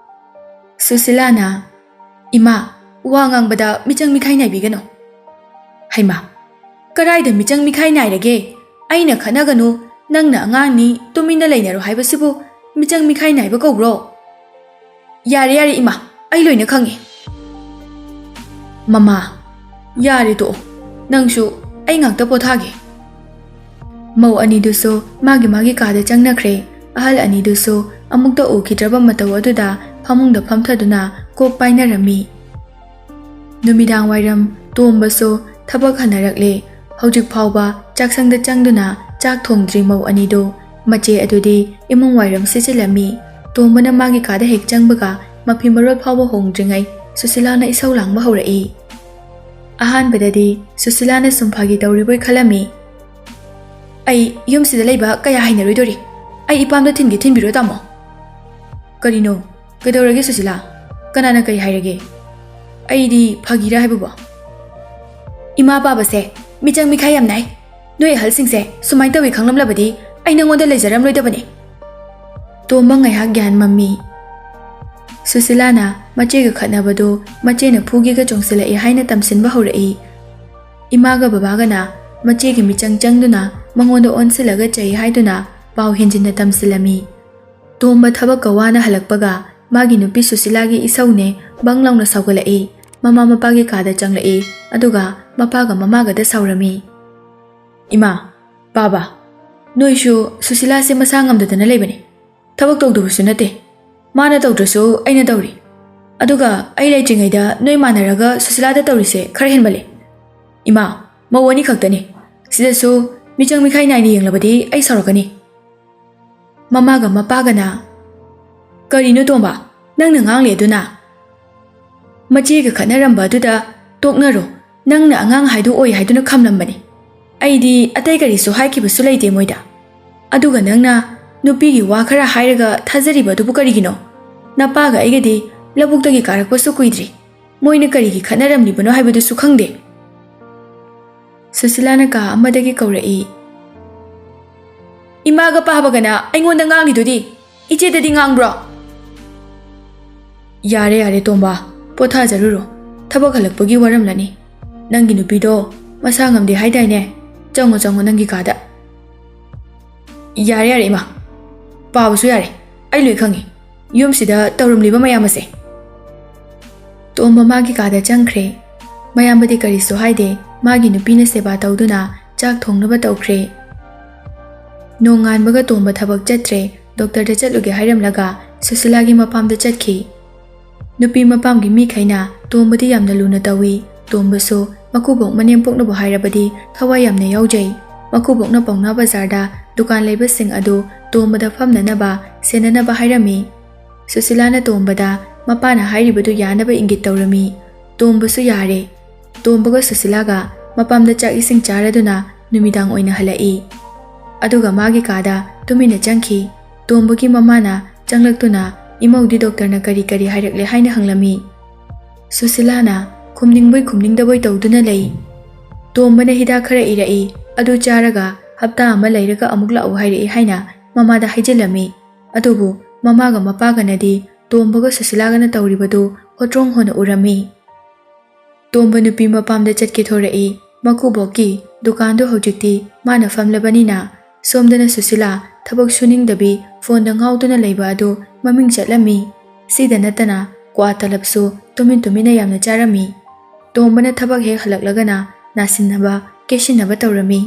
ꯁꯨꯁꯤꯂꯥꯅ, "ꯏꯃꯥ, ꯋꯥ ꯉꯥꯡꯕꯗ ꯃꯤꯆꯪ ꯃꯤꯈꯥꯏ ꯅꯥꯏꯕꯤꯒꯅꯨ꯫" "ꯍꯩꯃꯥ, ꯀꯔꯥꯏꯗ ꯃꯤꯆꯪ ꯃꯤꯈꯥꯏ ꯅꯥꯏꯔꯒꯦ? ꯑꯩꯅ ꯈꯠꯅꯒꯅꯨ, ꯅꯪꯅ ꯑꯉꯥꯡꯅꯤ, ꯇꯨꯃꯤꯟꯅ ꯂꯩꯅꯔꯣ ꯍꯥꯏꯕꯁꯤꯕꯨ ꯃꯤꯆꯪ ꯃꯤꯈꯥꯏ ꯅꯥꯏꯕ ꯀꯧꯕ꯭ꯔꯣ?" "ꯌꯥꯔꯦ, ꯌꯥꯔꯦ ꯏꯃꯥ, ꯑꯩ ꯂꯣꯏꯅ ꯈꯪꯉꯦ꯫" "ꯃꯃꯥ, ꯌꯥꯔꯦ ꯇꯣꯛꯑꯣ, ꯅꯪꯁꯨ, ꯑꯩ ꯉꯥꯛꯇ ꯄꯣꯊꯥꯒꯦ꯫" ꯃꯧ ꯑꯅꯤꯗꯨꯁꯨ ꯃꯥꯒꯤ ꯃꯥꯒꯤ ꯀꯥꯗ ꯆꯪꯅꯈ꯭ꯔꯦ꯫ ꯑꯍꯜ ꯑꯅꯤꯗꯨꯁꯨ ꯑꯃꯨꯛꯇ ꯎꯈꯤꯗ꯭ꯔꯕ ꯃꯇꯧ ꯑꯗꯨꯗ ꯐꯃꯨꯡꯗ ꯐꯝꯊꯗꯨꯅ ꯀꯣꯛ ꯄꯥꯏꯅꯔꯝꯃꯤ꯫ ꯅꯨꯃꯤꯗꯥꯡ ꯋꯥꯏꯔꯝ ꯇꯣꯝꯕꯁꯨ ꯊꯕꯛ ꯍꯟꯅꯔꯛꯂꯦ꯫ ꯍꯧꯖꯤꯛ ꯐꯥꯎꯕ ꯆꯥꯛꯁꯪꯗ ꯆꯪꯗꯨꯅ ꯆꯥꯛ ꯊꯣꯡꯗ꯭ꯔꯤ ꯃꯧ ꯑꯅꯤꯗꯨ꯫ ꯃꯆꯦ ꯑꯗꯨꯗꯤ ꯏꯃꯨꯡ ꯋꯥꯏꯔꯝ ꯁꯤꯠꯆꯤꯜꯂꯝꯃꯤ꯫ ꯇꯣꯝꯕꯅ ꯃꯥꯒꯤ ꯀꯥꯗ ꯍꯦꯛ ꯆꯪꯕꯒ ꯃꯐꯤ ꯃꯔꯣꯜ ꯐꯥꯎꯕ ꯍꯣꯡꯗ꯭ꯔꯤꯉꯩ ꯁꯨꯁꯤꯂꯥꯅ ꯏꯁꯧ ꯂꯥꯡꯕ ꯍꯧꯔꯛꯏ꯫ ꯑꯍꯥꯟꯕꯗꯗꯤ ꯁꯨꯁꯤꯂꯥꯅ ꯁꯨꯝ ꯐꯥꯒꯤ ꯇꯧꯔꯤꯕꯣꯏ ꯈꯜꯂꯝꯃꯤ꯫ "ꯑꯩ ꯌꯨꯝꯁꯤꯗ ꯂꯩꯕ ꯀꯌꯥ ꯍꯩꯅꯔꯣꯏꯗꯣꯔꯤ꯫ ꯑꯩ ꯏꯄꯥꯝꯗ ꯊꯤꯟꯒꯦ ꯊꯤꯟꯕꯤꯔꯣ ꯇꯥꯃꯣ꯫" "ꯀꯔꯤꯅꯣ? ꯀꯩꯗꯧꯔꯒꯦ ꯁꯨꯁꯤꯂꯥ? ꯀꯅꯥꯅ ꯀꯔꯤ ꯍꯥꯏꯔꯒꯦ? ꯑꯩꯗꯤ ꯐꯥꯒꯤꯔꯥ ꯍꯥꯏꯕꯕꯣ?" "ꯏꯃꯥ ꯄꯥꯕꯁꯦ ꯃꯤꯆꯪ ꯃꯤꯈꯥꯏ ꯌꯥꯝ ꯅꯥꯏ꯫ ꯅꯣꯏ ꯑꯍꯜꯁꯤꯡꯁꯦ ꯁꯨꯃꯥꯏꯅ ꯇꯧꯏ ꯈꯪꯂꯝꯂꯕꯗꯤ ꯑꯩ ꯅꯉꯣꯟꯗ ꯂꯩꯖꯔꯝꯂꯣꯏꯗꯕꯅꯤ꯫" ꯇꯣꯝꯕ ꯉꯥꯏꯍꯥꯛ ꯒ꯭ꯌꯥꯟ ꯃꯝꯃꯤ꯫ ꯁꯨꯁꯤꯂꯥꯅ ꯃꯆꯦꯒ ꯈꯠꯅꯕꯗꯨ ꯃꯆꯦꯅ ꯐꯨꯒꯦꯒ ꯆꯣꯡꯁꯤꯜꯂꯛꯏ ꯍꯥꯏꯅ ꯇꯝꯁꯤꯟꯕ ꯍꯧꯔꯛꯏ꯫ ꯏꯃꯥꯒ ꯕꯕꯥꯒꯅ ꯃꯆꯦꯒꯤ ꯃꯤꯆꯪ ꯆꯪꯗꯨꯅ ꯃꯉꯣꯟꯗ ꯑꯣꯟꯁꯤꯜꯂꯒ ꯆꯩ ꯍꯥꯏꯗꯨꯅ ꯄꯥꯎ ꯍꯦꯟꯖꯤꯟꯅ ꯇꯝꯁꯤꯜꯂꯝꯃꯤ꯫ ꯇꯣꯝꯕ ꯊꯕꯛꯀ ꯋꯥꯅ ꯍꯜꯂꯛꯄꯒ ꯃꯥꯒꯤ ꯅꯨꯄꯤ ꯁꯨꯁꯤꯂꯥꯒꯤ ꯏꯁꯧꯅꯦ ꯕꯪ ꯂꯥꯎꯅ ꯁꯥꯎꯒꯠꯂꯛꯏ꯫ ꯃꯃꯥ ꯃꯄꯥꯒꯤ ꯀꯥꯗ ꯆꯪꯂꯛꯏ, ꯑꯗꯨꯒ ꯃꯄꯥꯒ ꯃꯃꯥꯒꯗ ꯁꯥꯎꯔꯝꯃꯤ꯫ "ꯏꯃꯥ, ꯄꯥꯕ, ꯅꯣꯏꯁꯨ ꯁꯨꯁꯤꯂꯥꯁꯦ ꯃꯁꯥ ꯉꯝꯗꯗꯅ ꯂꯩꯕꯅꯦ꯫ ꯊꯕꯛ ꯇꯧꯗꯕꯁꯨ ꯅꯠꯇꯦ꯫ ꯃꯥꯅ ꯇꯧꯗ꯭ꯔꯁꯨ ꯑꯩꯅ ꯇꯧꯔꯤ꯫ ꯑꯗꯨꯒ ꯑꯩ ꯂꯩꯇ꯭ꯔꯤꯉꯩꯗ ꯅꯣꯏ ꯃꯥꯟꯅꯔꯒ ꯁꯨꯁꯤꯂꯥꯗ ꯇꯧꯔꯤꯁꯦ ꯈꯔ ꯍꯦꯟꯃꯜꯂꯦ꯫ ꯏꯃꯥ, ꯃꯧ ꯑꯅꯤ ꯈꯛꯇꯅꯤ꯫ ꯁꯤꯗꯁꯨ ꯃꯤꯆꯪ ꯃꯤꯈꯥꯏ ꯅꯥꯏꯅ ꯌꯦꯡꯂꯕꯗꯤ ꯑꯩ ꯁꯥꯎꯔꯛꯀꯅꯤ꯫" ꯃꯃꯥꯒ ꯃꯄꯥꯒꯅ, "ꯀꯔꯤꯅꯣ ꯇꯣꯝꯕ, ꯅꯪꯅ ꯉꯥꯡꯂꯤ ꯑꯗꯨꯅ? ꯃꯆꯦꯒ ꯈꯠꯅꯔꯝꯕ ꯑꯗꯨꯗ ꯇꯣꯛꯅꯔꯣ, ꯅꯪꯅ ꯑꯉꯥꯡ ꯍꯥꯏꯗꯣ ꯑꯣꯏ ꯍꯥꯏꯗꯨꯅ ꯈꯝꯂꯝꯕꯅꯤ꯫ ꯑꯩꯗꯤ ꯑꯇꯩ ꯀꯔꯤꯁꯨ ꯍꯥꯏꯈꯤꯕꯁꯨ ꯂꯩꯇꯦ ꯃꯣꯏꯗ꯫ ꯑꯗꯨꯒ ꯅꯪꯅ ꯅꯨꯄꯤꯒꯤ ꯋꯥ ꯈꯔ ꯍꯥꯏꯔꯒ ꯊꯥꯖꯔꯤꯕ ꯑꯗꯨꯕꯨ ꯀꯔꯤꯒꯤꯅꯣ? ꯅꯄꯥꯒ ꯑꯩꯒꯗꯤ ꯂꯧꯕꯨꯛꯇꯒꯤ ꯀꯥꯔꯛꯄꯁꯨ ꯀꯨꯏꯗ꯭ꯔꯤ꯫ ꯃꯣꯏꯅ ꯀꯔꯤꯒꯤ ꯈꯠꯅꯔꯝꯂꯤꯕꯅꯣ ꯍꯥꯏꯕꯗꯨꯁꯨ ꯈꯪꯗꯦ꯫" ꯁꯨꯁꯤꯂꯥꯅ ꯀꯥ ꯑꯃꯗꯒꯤ ꯀꯧꯔꯛꯏ꯫ "ꯏꯃꯥꯒ ꯄꯥꯕꯒꯅ ꯑꯩꯉꯣꯟꯗ ꯉꯥꯡꯂꯤꯗꯨꯗꯤ, ꯏꯆꯦꯗꯗꯤ ꯉꯥꯡꯕ꯭ꯔꯣ?" "ꯌꯥꯔꯦ, ꯌꯥꯔꯦ ꯇꯣꯝꯕ, ꯄꯣꯊꯥꯖꯔꯨꯔꯣ꯫ ꯊꯕꯛ ꯍꯜꯂꯛꯄꯒꯤ ꯋꯥꯔꯝꯂꯅꯤ꯫ ꯅꯪꯒꯤ ꯅꯨꯄꯤꯗꯣ ꯃꯁꯥ ꯉꯝꯗꯦ ꯍꯥꯏꯗꯥꯏꯅꯦ? ꯆꯪꯉꯣ, ꯆꯪꯉꯣ ꯅꯪꯒꯤ ꯀꯥꯗ꯫" "ꯌꯥꯔꯦ, ꯌꯥꯔꯦ ꯏꯃꯥ, ꯄꯥꯕꯁꯨ ꯌꯥꯔꯦ꯫ ꯑꯩ ꯂꯣꯏ ꯈꯪꯉꯤ, ꯌꯨꯝꯁꯤꯗ ꯇꯧꯔꯝꯂꯤꯕ ꯃꯌꯥꯝ ꯑꯁꯦ꯫" ꯇꯣꯝꯕ ꯃꯥꯒꯤ ꯀꯥꯗ ꯆꯪꯈ꯭ꯔꯦ꯫ ꯃꯌꯥꯝꯕꯗꯤ ꯀꯔꯤꯁꯨ ꯍꯥꯏꯗꯦ, ꯃꯥꯒꯤ ꯅꯨꯄꯤꯅ ꯁꯦꯕꯥ ꯇꯧꯗꯨꯅ ꯆꯥꯛ ꯊꯣꯡꯅꯕ ꯇꯧꯈ꯭ꯔꯦ꯫ ꯅꯣꯡꯉꯥꯟꯕꯒ ꯇꯣꯝꯕ ꯊꯕꯛ ꯆꯠꯇ꯭ꯔꯦ, ꯗꯣꯛꯇꯔꯗ ꯆꯠꯂꯨꯒꯦ ꯍꯥꯏꯔꯝꯂꯒ ꯁꯨꯁꯤꯂꯥꯒꯤ ꯃꯄꯥꯝꯗ ꯆꯠꯈꯤ꯫ ꯅꯨꯄꯤ ꯃꯄꯥꯝꯒꯤ ꯃꯤꯈꯩꯅ ꯇꯣꯝꯕꯗꯤ ꯌꯥꯝꯅ ꯂꯨꯅ ꯇꯧꯏ꯫ ꯇꯣꯝꯕꯁꯨ ꯃꯀꯨꯕꯣꯛ ꯃꯅꯦꯝꯄꯣꯛꯅꯕꯨ ꯍꯥꯏꯔꯕꯗꯤ ꯊꯋꯥꯏ ꯌꯥꯝꯅ ꯌꯥꯎꯖꯩ꯫ ꯃꯀꯨꯕꯣꯛꯅ ꯄꯥꯎꯅꯥ ꯕꯖꯥꯔꯗ ꯗꯨꯀꯥꯟ ꯂꯩꯕꯁꯤꯡ ꯑꯗꯨ ꯇꯣꯝꯕꯗ ꯐꯝꯅꯅꯕ, ꯁꯦꯟꯅꯅꯕ ꯍꯥꯏꯔꯝꯃꯤ꯫ ꯁꯨꯁꯤꯂꯥꯅ ꯇꯣꯝꯕꯗ ꯃꯄꯥꯅ ꯍꯥꯏꯔꯤꯕꯗꯨ ꯌꯥꯅꯕ ꯏꯪꯒꯤꯠ ꯇꯧꯔꯝꯃꯤ꯫ ꯇꯣꯝꯕꯁꯨ ꯌꯥꯔꯦ꯫ ꯇꯣꯝꯕꯒ ꯁꯨꯁꯤꯂꯥꯒ ꯃꯄꯥꯝꯗ ꯆꯥꯛ ꯏꯁꯤꯡ ꯆꯥꯔꯗꯨꯅ ꯅꯨꯃꯤꯗꯥꯡ ꯑꯣꯏꯅ ꯍꯜꯂꯛꯏ꯫ ꯑꯗꯨꯒ ꯃꯥꯒꯤ ꯀꯥꯗ ꯇꯨꯃꯤꯟꯅ ꯆꯪꯈꯤ꯫ ꯇꯣꯝꯕꯒꯤ ꯃꯃꯥꯅ ꯆꯪꯂꯛꯇꯨꯅ, "ꯏꯃꯧꯗꯤ ꯗꯣꯛꯇꯔꯅ ꯀꯔꯤ ꯀꯔꯤ ꯍꯥꯏꯔꯛꯂꯦ?" ꯍꯥꯏꯅ ꯍꯪꯂꯝꯃꯤ꯫ ꯁꯨꯁꯤꯂꯥꯅ ꯈꯨꯝꯅꯤꯡꯕꯣꯏ ꯈꯨꯝꯅꯤꯡꯗꯕꯣꯏ ꯇꯧꯗꯨꯅ ꯂꯩ꯫ ꯇꯣꯝꯕꯅ ꯍꯤꯗꯥꯛ ꯈꯔ ꯏꯔꯛꯏ, ꯑꯗꯨ ꯆꯥꯔꯒ ꯍꯞꯇꯥ ꯑꯃ ꯂꯩꯔꯒ ꯑꯃꯨꯛ ꯂꯥꯛꯎ ꯍꯥꯏꯔꯛꯏ ꯍꯥꯏꯅ ꯃꯃꯥꯗ ꯍꯥꯏꯖꯤꯜꯂꯝꯃꯤ꯫ ꯑꯗꯨꯕꯨ ꯃꯃꯥꯒ ꯃꯄꯥꯒꯅꯗꯤ ꯇꯣꯝꯕꯒ ꯁꯨꯁꯤꯂꯥꯒꯅ ꯇꯧꯔꯤꯕꯗꯨ ꯍꯣꯇ꯭ꯔꯣꯡ ꯍꯣꯅ ꯎꯔꯝꯃꯤ꯫ ꯇꯣꯝꯕ ꯅꯨꯄꯤ ꯃꯄꯥꯝꯗ ꯆꯠꯀꯦ ꯊꯣꯔꯛꯏ꯫ ꯃꯀꯨꯕꯣꯛꯀꯤ ꯗꯨꯀꯥꯟꯗꯨ ꯍꯧꯖꯤꯛꯇꯤ ꯃꯥꯅ ꯐꯝꯂꯕꯅꯤꯅ, ꯁꯣꯝꯗꯅ ꯁꯨꯁꯤꯂꯥ ꯊꯕꯛ ꯁꯨꯅꯤꯡꯗꯕꯤ ꯐꯣꯟꯗ ꯉꯥꯎꯗꯨꯅ ꯂꯩꯕ ꯑꯗꯨ ꯃꯃꯤꯡ ꯆꯠꯂꯝꯃꯤ꯫ ꯁꯤꯗ ꯅꯠꯇꯅ ꯀ꯭ꯋꯥ ꯇꯂꯞꯁꯨ ꯇꯨꯃꯤꯟ ꯇꯨꯃꯤꯟꯅ ꯌꯥꯝꯅ ꯆꯥꯔꯝꯃꯤ꯫ ꯇꯣꯝꯕꯅ ꯊꯕꯛ ꯍꯦꯛ ꯍꯜꯂꯛꯂꯒꯅ ꯅꯥꯁꯤꯟꯅꯕ, ꯀꯦꯁꯤꯟꯅꯕ ꯇꯧꯔꯝꯃꯤ꯫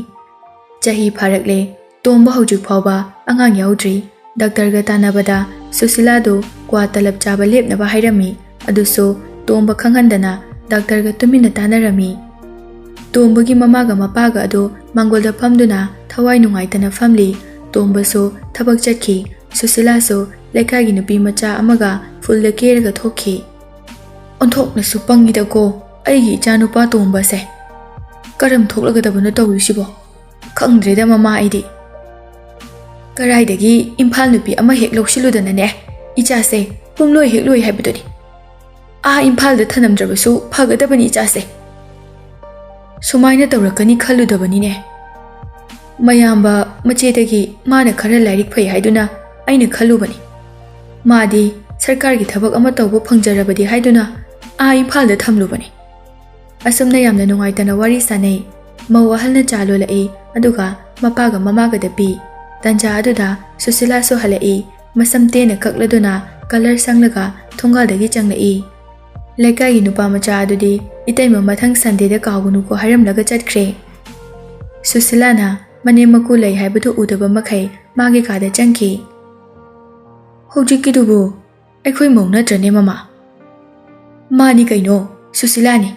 ꯆꯍꯤ ꯐꯥꯔꯛꯂꯦ꯫ ꯇꯣꯝꯕ ꯍꯧꯖꯤꯛ ꯐꯥꯎꯕ ꯑꯉꯥꯡ ꯌꯥꯎꯗ꯭ꯔꯤ꯫ ꯗꯥꯛꯇꯔꯒ ꯇꯥꯟꯅꯕꯗ ꯁꯨꯁꯤꯂꯥꯗꯨ ꯀ꯭ꯋꯥ ꯇꯂꯞ ꯆꯥꯕ ꯂꯦꯞꯅꯕ ꯍꯥꯏꯔꯝꯃꯤ꯫ ꯑꯗꯨꯁꯨ ꯇꯣꯝꯕ ꯈꯪꯍꯟꯗꯅ ꯗꯥꯛꯇꯔꯒ ꯇꯨꯃꯤꯟꯅ ꯇꯥꯟꯅꯔꯝꯃꯤ꯫ ꯇꯣꯝꯕꯒꯤ ꯃꯃꯥꯒ ꯃꯄꯥꯒ ꯑꯗꯨ ꯃꯥꯡꯒꯣꯜꯗ ꯐꯝꯗꯨꯅ ꯊꯋꯥꯏ ꯅꯨꯡꯉꯥꯏꯇꯅ ꯐꯝꯂꯤ꯫ ꯇꯣꯝꯕꯁꯨ ꯊꯕꯛ ꯆꯠꯈꯤ꯫ ꯁꯨꯁꯤꯂꯥꯁꯨ ꯂꯩꯀꯥꯏꯒꯤ ꯅꯨꯄꯤ ꯃꯆꯥ ꯑꯃꯒ ꯐꯨꯜꯗ ꯀꯦꯔꯒ ꯊꯣꯛꯈꯤ꯫ "ꯑꯣꯟꯊꯣꯛꯅꯁꯨ ꯄꯪꯉꯤꯗꯀꯣ ꯑꯩꯒꯤ ꯏꯆꯥꯅꯨꯄꯥ ꯇꯣꯝꯕꯁꯦ꯫ ꯀꯔꯝ ꯊꯣꯛꯂꯒꯗꯕꯅꯣ ꯇꯧꯔꯤꯁꯤꯕꯣ? ꯈꯪꯗ꯭ꯔꯦꯗ ꯃꯃꯥ ꯑꯩꯗꯤ꯫ ꯀꯔꯥꯏꯗꯒꯤ ꯏꯝꯐꯥꯜ ꯅꯨꯄꯤ ꯑꯃ ꯍꯦꯛ ꯂꯧꯁꯤꯜꯂꯨꯗꯅꯅꯦ, ꯏꯆꯥꯁꯦ ꯄꯨꯝꯂꯣꯏ ꯍꯦꯛ ꯂꯣꯏ ꯍꯥꯏꯕꯗꯨꯅꯤ꯫ ꯑꯥ ꯏꯝꯐꯥꯜꯗ ꯊꯅꯝꯗ꯭ꯔꯕꯁꯨ ꯐꯒꯗꯕꯅꯤ ꯏꯆꯥꯁꯦ꯫ ꯁꯨꯃꯥꯏꯅ ꯇꯧꯔꯛꯀꯅꯤ ꯈꯜꯂꯨꯗꯕꯅꯤꯅꯦ꯫ ꯃꯌꯥꯝꯕ ꯃꯆꯦꯗꯒꯤ ꯃꯥꯅ ꯈꯔ ꯂꯥꯏꯔꯤꯛ ꯐꯩ ꯍꯥꯏꯗꯨꯅ ꯑꯩꯅ ꯈꯜꯂꯨꯕꯅꯤ꯫ ꯃꯥꯗꯤ ꯁꯔꯀꯥꯔꯒꯤ ꯊꯕꯛ ꯑꯃ ꯇꯧꯕ ꯐꯪꯖꯔꯕꯗꯤ ꯍꯥꯏꯗꯨꯅ ꯑꯥ ꯏꯝꯐꯥꯜꯗ ꯊꯝꯂꯨꯕꯅꯤ꯫" ꯑꯁꯨꯝꯅ ꯌꯥꯝꯅ ꯅꯨꯡꯉꯥꯏꯇꯅ ꯋꯥꯔꯤ ꯁꯥꯅꯩ꯫ ꯃꯧ ꯑꯍꯜꯅ ꯆꯥ ꯂꯣꯜꯂꯛꯏ, ꯑꯗꯨꯒ ꯃꯄꯥꯒ ꯃꯃꯥꯒꯗ ꯄꯤ꯫ ꯇꯟꯖꯥ ꯑꯗꯨꯗ ꯁꯨꯁꯤꯂꯥꯁꯨ ꯍꯜꯂꯛꯏ꯫ ꯃꯁꯝ ꯇꯦꯟꯅ ꯀꯛꯂꯗꯨꯅ ꯀꯂꯔ ꯁꯪꯂꯒ ꯊꯣꯡꯒꯥꯜꯗꯒꯤ ꯆꯪꯂꯛꯏ꯫ ꯂꯩꯀꯥꯏꯒꯤ ꯅꯨꯄꯥ ꯃꯆꯥ ꯑꯗꯨꯗꯤ ꯏꯇꯩꯃ ꯃꯊꯪ ꯁꯟꯗꯦꯗ ꯀꯥꯎꯒꯅꯨꯀꯣ ꯍꯥꯏꯔꯝꯂꯒ ꯆꯠꯈ꯭ꯔꯦ꯫ ꯁꯨꯁꯤꯂꯥꯅ ꯃꯅꯦꯝ ꯃꯀꯨ ꯂꯩ ꯍꯥꯏꯕꯗꯨ ꯎꯗꯕ ꯃꯈꯩ ꯃꯥꯒꯤ ꯀꯥꯗ ꯆꯪꯈꯤ꯫ "ꯍꯧꯖꯤꯛꯀꯤꯗꯨꯕꯨ ꯑꯩꯈꯣꯏ ꯃꯧ ꯅꯠꯇ꯭ꯔꯅꯦ ꯃꯃꯥ?" "ꯃꯥꯅꯤ ꯀꯩꯅꯣ, ꯁꯨꯁꯤꯂꯥꯅꯤ꯫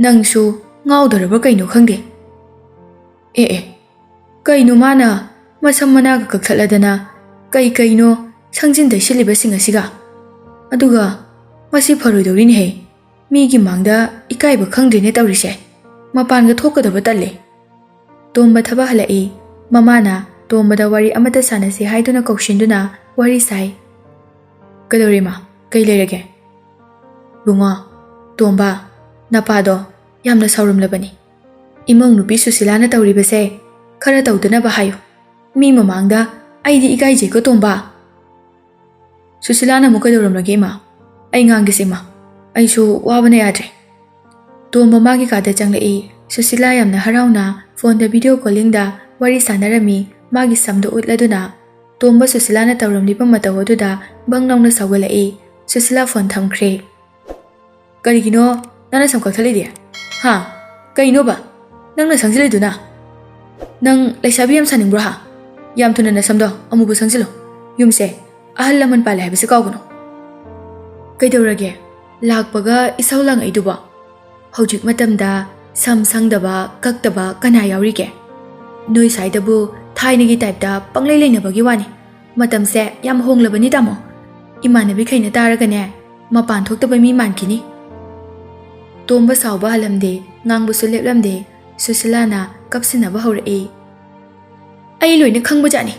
ꯅꯪꯁꯨ ꯉꯥꯎꯗꯣꯔꯕ꯭ꯔꯥ ꯀꯩꯅꯣ ꯈꯪꯗꯦ꯫ ꯑꯦ ꯑꯦ, ꯀꯩꯅꯣ ꯃꯥꯅ ꯃꯁꯝ ꯃꯅꯥꯒ ꯀꯛꯊꯠꯂꯗꯅ ꯀꯩ ꯀꯩꯅꯣ ꯁꯪꯖꯤꯟ ꯇꯩꯁꯤꯜꯂꯤꯕꯁꯤꯡ ꯑꯁꯤꯒ? ꯑꯗꯨꯒ ꯃꯁꯤ ꯐꯔꯣꯏꯗꯧꯔꯤꯅꯦꯍꯦ꯫ ꯃꯤꯒꯤ ꯃꯥꯡꯗ ꯏꯀꯥꯏꯕ ꯈꯪꯗ꯭ꯔꯦꯅꯦ ꯇꯧꯔꯤꯁꯦ꯫ ꯃꯄꯥꯟꯒ ꯊꯣꯛꯀꯗꯕ ꯇꯜꯂꯦ꯫" ꯇꯣꯝꯕ ꯊꯕꯛ ꯍꯜꯂꯛꯏ꯫ ꯃꯃꯥꯅ ꯇꯣꯝꯕꯗ ꯋꯥꯔꯤ ꯑꯃꯠꯇ ꯁꯥꯟꯅꯁꯤ ꯍꯥꯏꯗꯨꯅ ꯀꯧꯁꯤꯟꯗꯨꯅ ꯋꯥꯔꯤ ꯁꯥꯏ꯫ "ꯀꯩꯗꯧꯔꯦ ꯏꯃꯥ? ꯀꯩ ꯂꯩꯔꯒꯦ?" "ꯏꯕꯨꯡꯉꯣ, ꯇꯣꯝꯕ, ꯅꯄꯥꯗꯣ ꯌꯥꯝꯅ ꯁꯥꯎꯔꯝꯂꯕꯅꯤ꯫ ꯏꯃꯧ ꯅꯨꯄꯤ ꯁꯨꯁꯤꯂꯥꯅ ꯇꯧꯔꯤꯕꯁꯦ ꯈꯔ ꯇꯧꯗꯅꯕ ꯍꯥꯏꯌꯨ꯫ ꯃꯤ ꯃꯃꯥꯡꯗ ꯑꯩꯗꯤ ꯏꯀꯥꯏꯖꯩꯀꯣ ꯇꯣꯝꯕ꯫" "ꯁꯨꯁꯤꯂꯥꯅ ꯑꯃꯨꯛ ꯀꯩꯗꯧꯔꯝꯂꯒꯦ ꯏꯃꯥ? ꯑꯩ ꯉꯥꯡꯒꯦꯁꯦ ꯏꯃꯥ꯫ ꯑꯩꯁꯨ ꯋꯥꯕꯅ ꯌꯥꯗ꯭ꯔꯦ꯫" ꯇꯣꯝꯕ ꯃꯥꯒꯤ ꯀꯥꯗ ꯆꯪꯂꯛꯏ꯫ ꯁꯨꯁꯤꯂꯥ ꯌꯥꯝꯅ ꯍꯔꯥꯎꯅ ꯐꯣꯟꯗ ꯚꯤꯗꯤꯑꯣ ꯀꯣꯂꯤꯡꯗ ꯋꯥꯔꯤ ꯁꯥꯟꯅꯔꯝꯃꯤ꯫ ꯃꯥꯒꯤ ꯁꯝꯗꯨ ꯎꯠꯂꯗꯨꯅ ꯇꯣꯝꯕ ꯁꯨꯁꯤꯂꯥꯅ ꯇꯧꯔꯝꯂꯤꯕ ꯃꯇꯧ ꯑꯗꯨꯗ ꯕꯪ ꯂꯥꯎꯅ ꯁꯥꯎꯒꯠꯂꯛꯏ꯫ ꯁꯨꯁꯤꯂꯥ ꯐꯣꯟ ꯊꯝꯈ꯭ꯔꯦ꯫ "ꯀꯔꯤꯒꯤꯅꯣ ꯅꯪꯅ ꯁꯝ ꯀꯛꯊꯠꯂꯤꯗꯤ? ꯍꯥ? ꯀꯩꯅꯣꯕ ꯅꯪꯅ ꯁꯪꯖꯤꯜꯂꯤꯗꯨꯅ? ꯅꯪ ꯂꯩꯁꯥꯕꯤ ꯌꯥꯝ ꯁꯥꯅꯤꯡꯕ꯭ꯔꯣ ꯍꯥ? ꯌꯥꯝ ꯊꯨꯅ ꯅꯁꯝꯗꯣ ꯑꯃꯨꯕ ꯁꯪꯖꯤꯜꯂꯣ꯫ ꯌꯨꯝꯁꯦ ꯑꯍꯜ ꯂꯃꯟ ꯄꯥꯜꯂꯦ ꯍꯥꯏꯕꯁꯦ ꯀꯥꯎꯒꯅꯨ꯫ ꯀꯩꯗꯧꯔꯒꯦ? ꯂꯥꯛꯄꯒ ꯏꯁꯧ ꯂꯥꯡꯉꯛꯏꯗꯨꯕꯣ? ꯍꯧꯖꯤꯛ ꯃꯇꯝꯗ ꯁꯝ ꯁꯪꯗꯕ, ꯀꯛꯇꯕ ꯀꯅꯥ ꯌꯥꯎꯔꯤꯒꯦ? ꯅꯣꯏ ꯁ꯭ꯋꯥꯏꯗꯕꯨ ꯊꯥꯏꯅꯒꯤ ꯇꯥꯏꯞꯇ ꯄꯪꯂꯩ ꯂꯩꯅꯕꯒꯤ ꯋꯥꯅꯤ꯫ ꯃꯇꯝꯁꯦ ꯌꯥꯝ ꯍꯣꯡꯂꯕꯅꯤ ꯇꯥꯃꯣ꯫ ꯏꯃꯥꯟꯅꯕꯤꯈꯩꯅ ꯇꯥꯔꯒꯅꯦ, ꯃꯄꯥꯟ ꯊꯣꯛꯇꯕ ꯃꯤ ꯃꯥꯟꯈꯤꯅꯤ꯫" ꯇꯣꯝꯕ ꯁꯥꯎꯕ ꯍꯜꯂꯝꯗꯦ, ꯉꯥꯡꯕꯁꯨ ꯂꯦꯞꯂꯝꯗꯦ꯫ ꯁꯨꯁꯤꯂꯥꯅ ꯀꯞꯁꯤꯟꯅꯕ ꯍꯧꯔꯛꯏ꯫ "ꯑꯩ ꯂꯣꯏꯅ ꯈꯪꯕꯖꯥꯠꯅꯤ꯫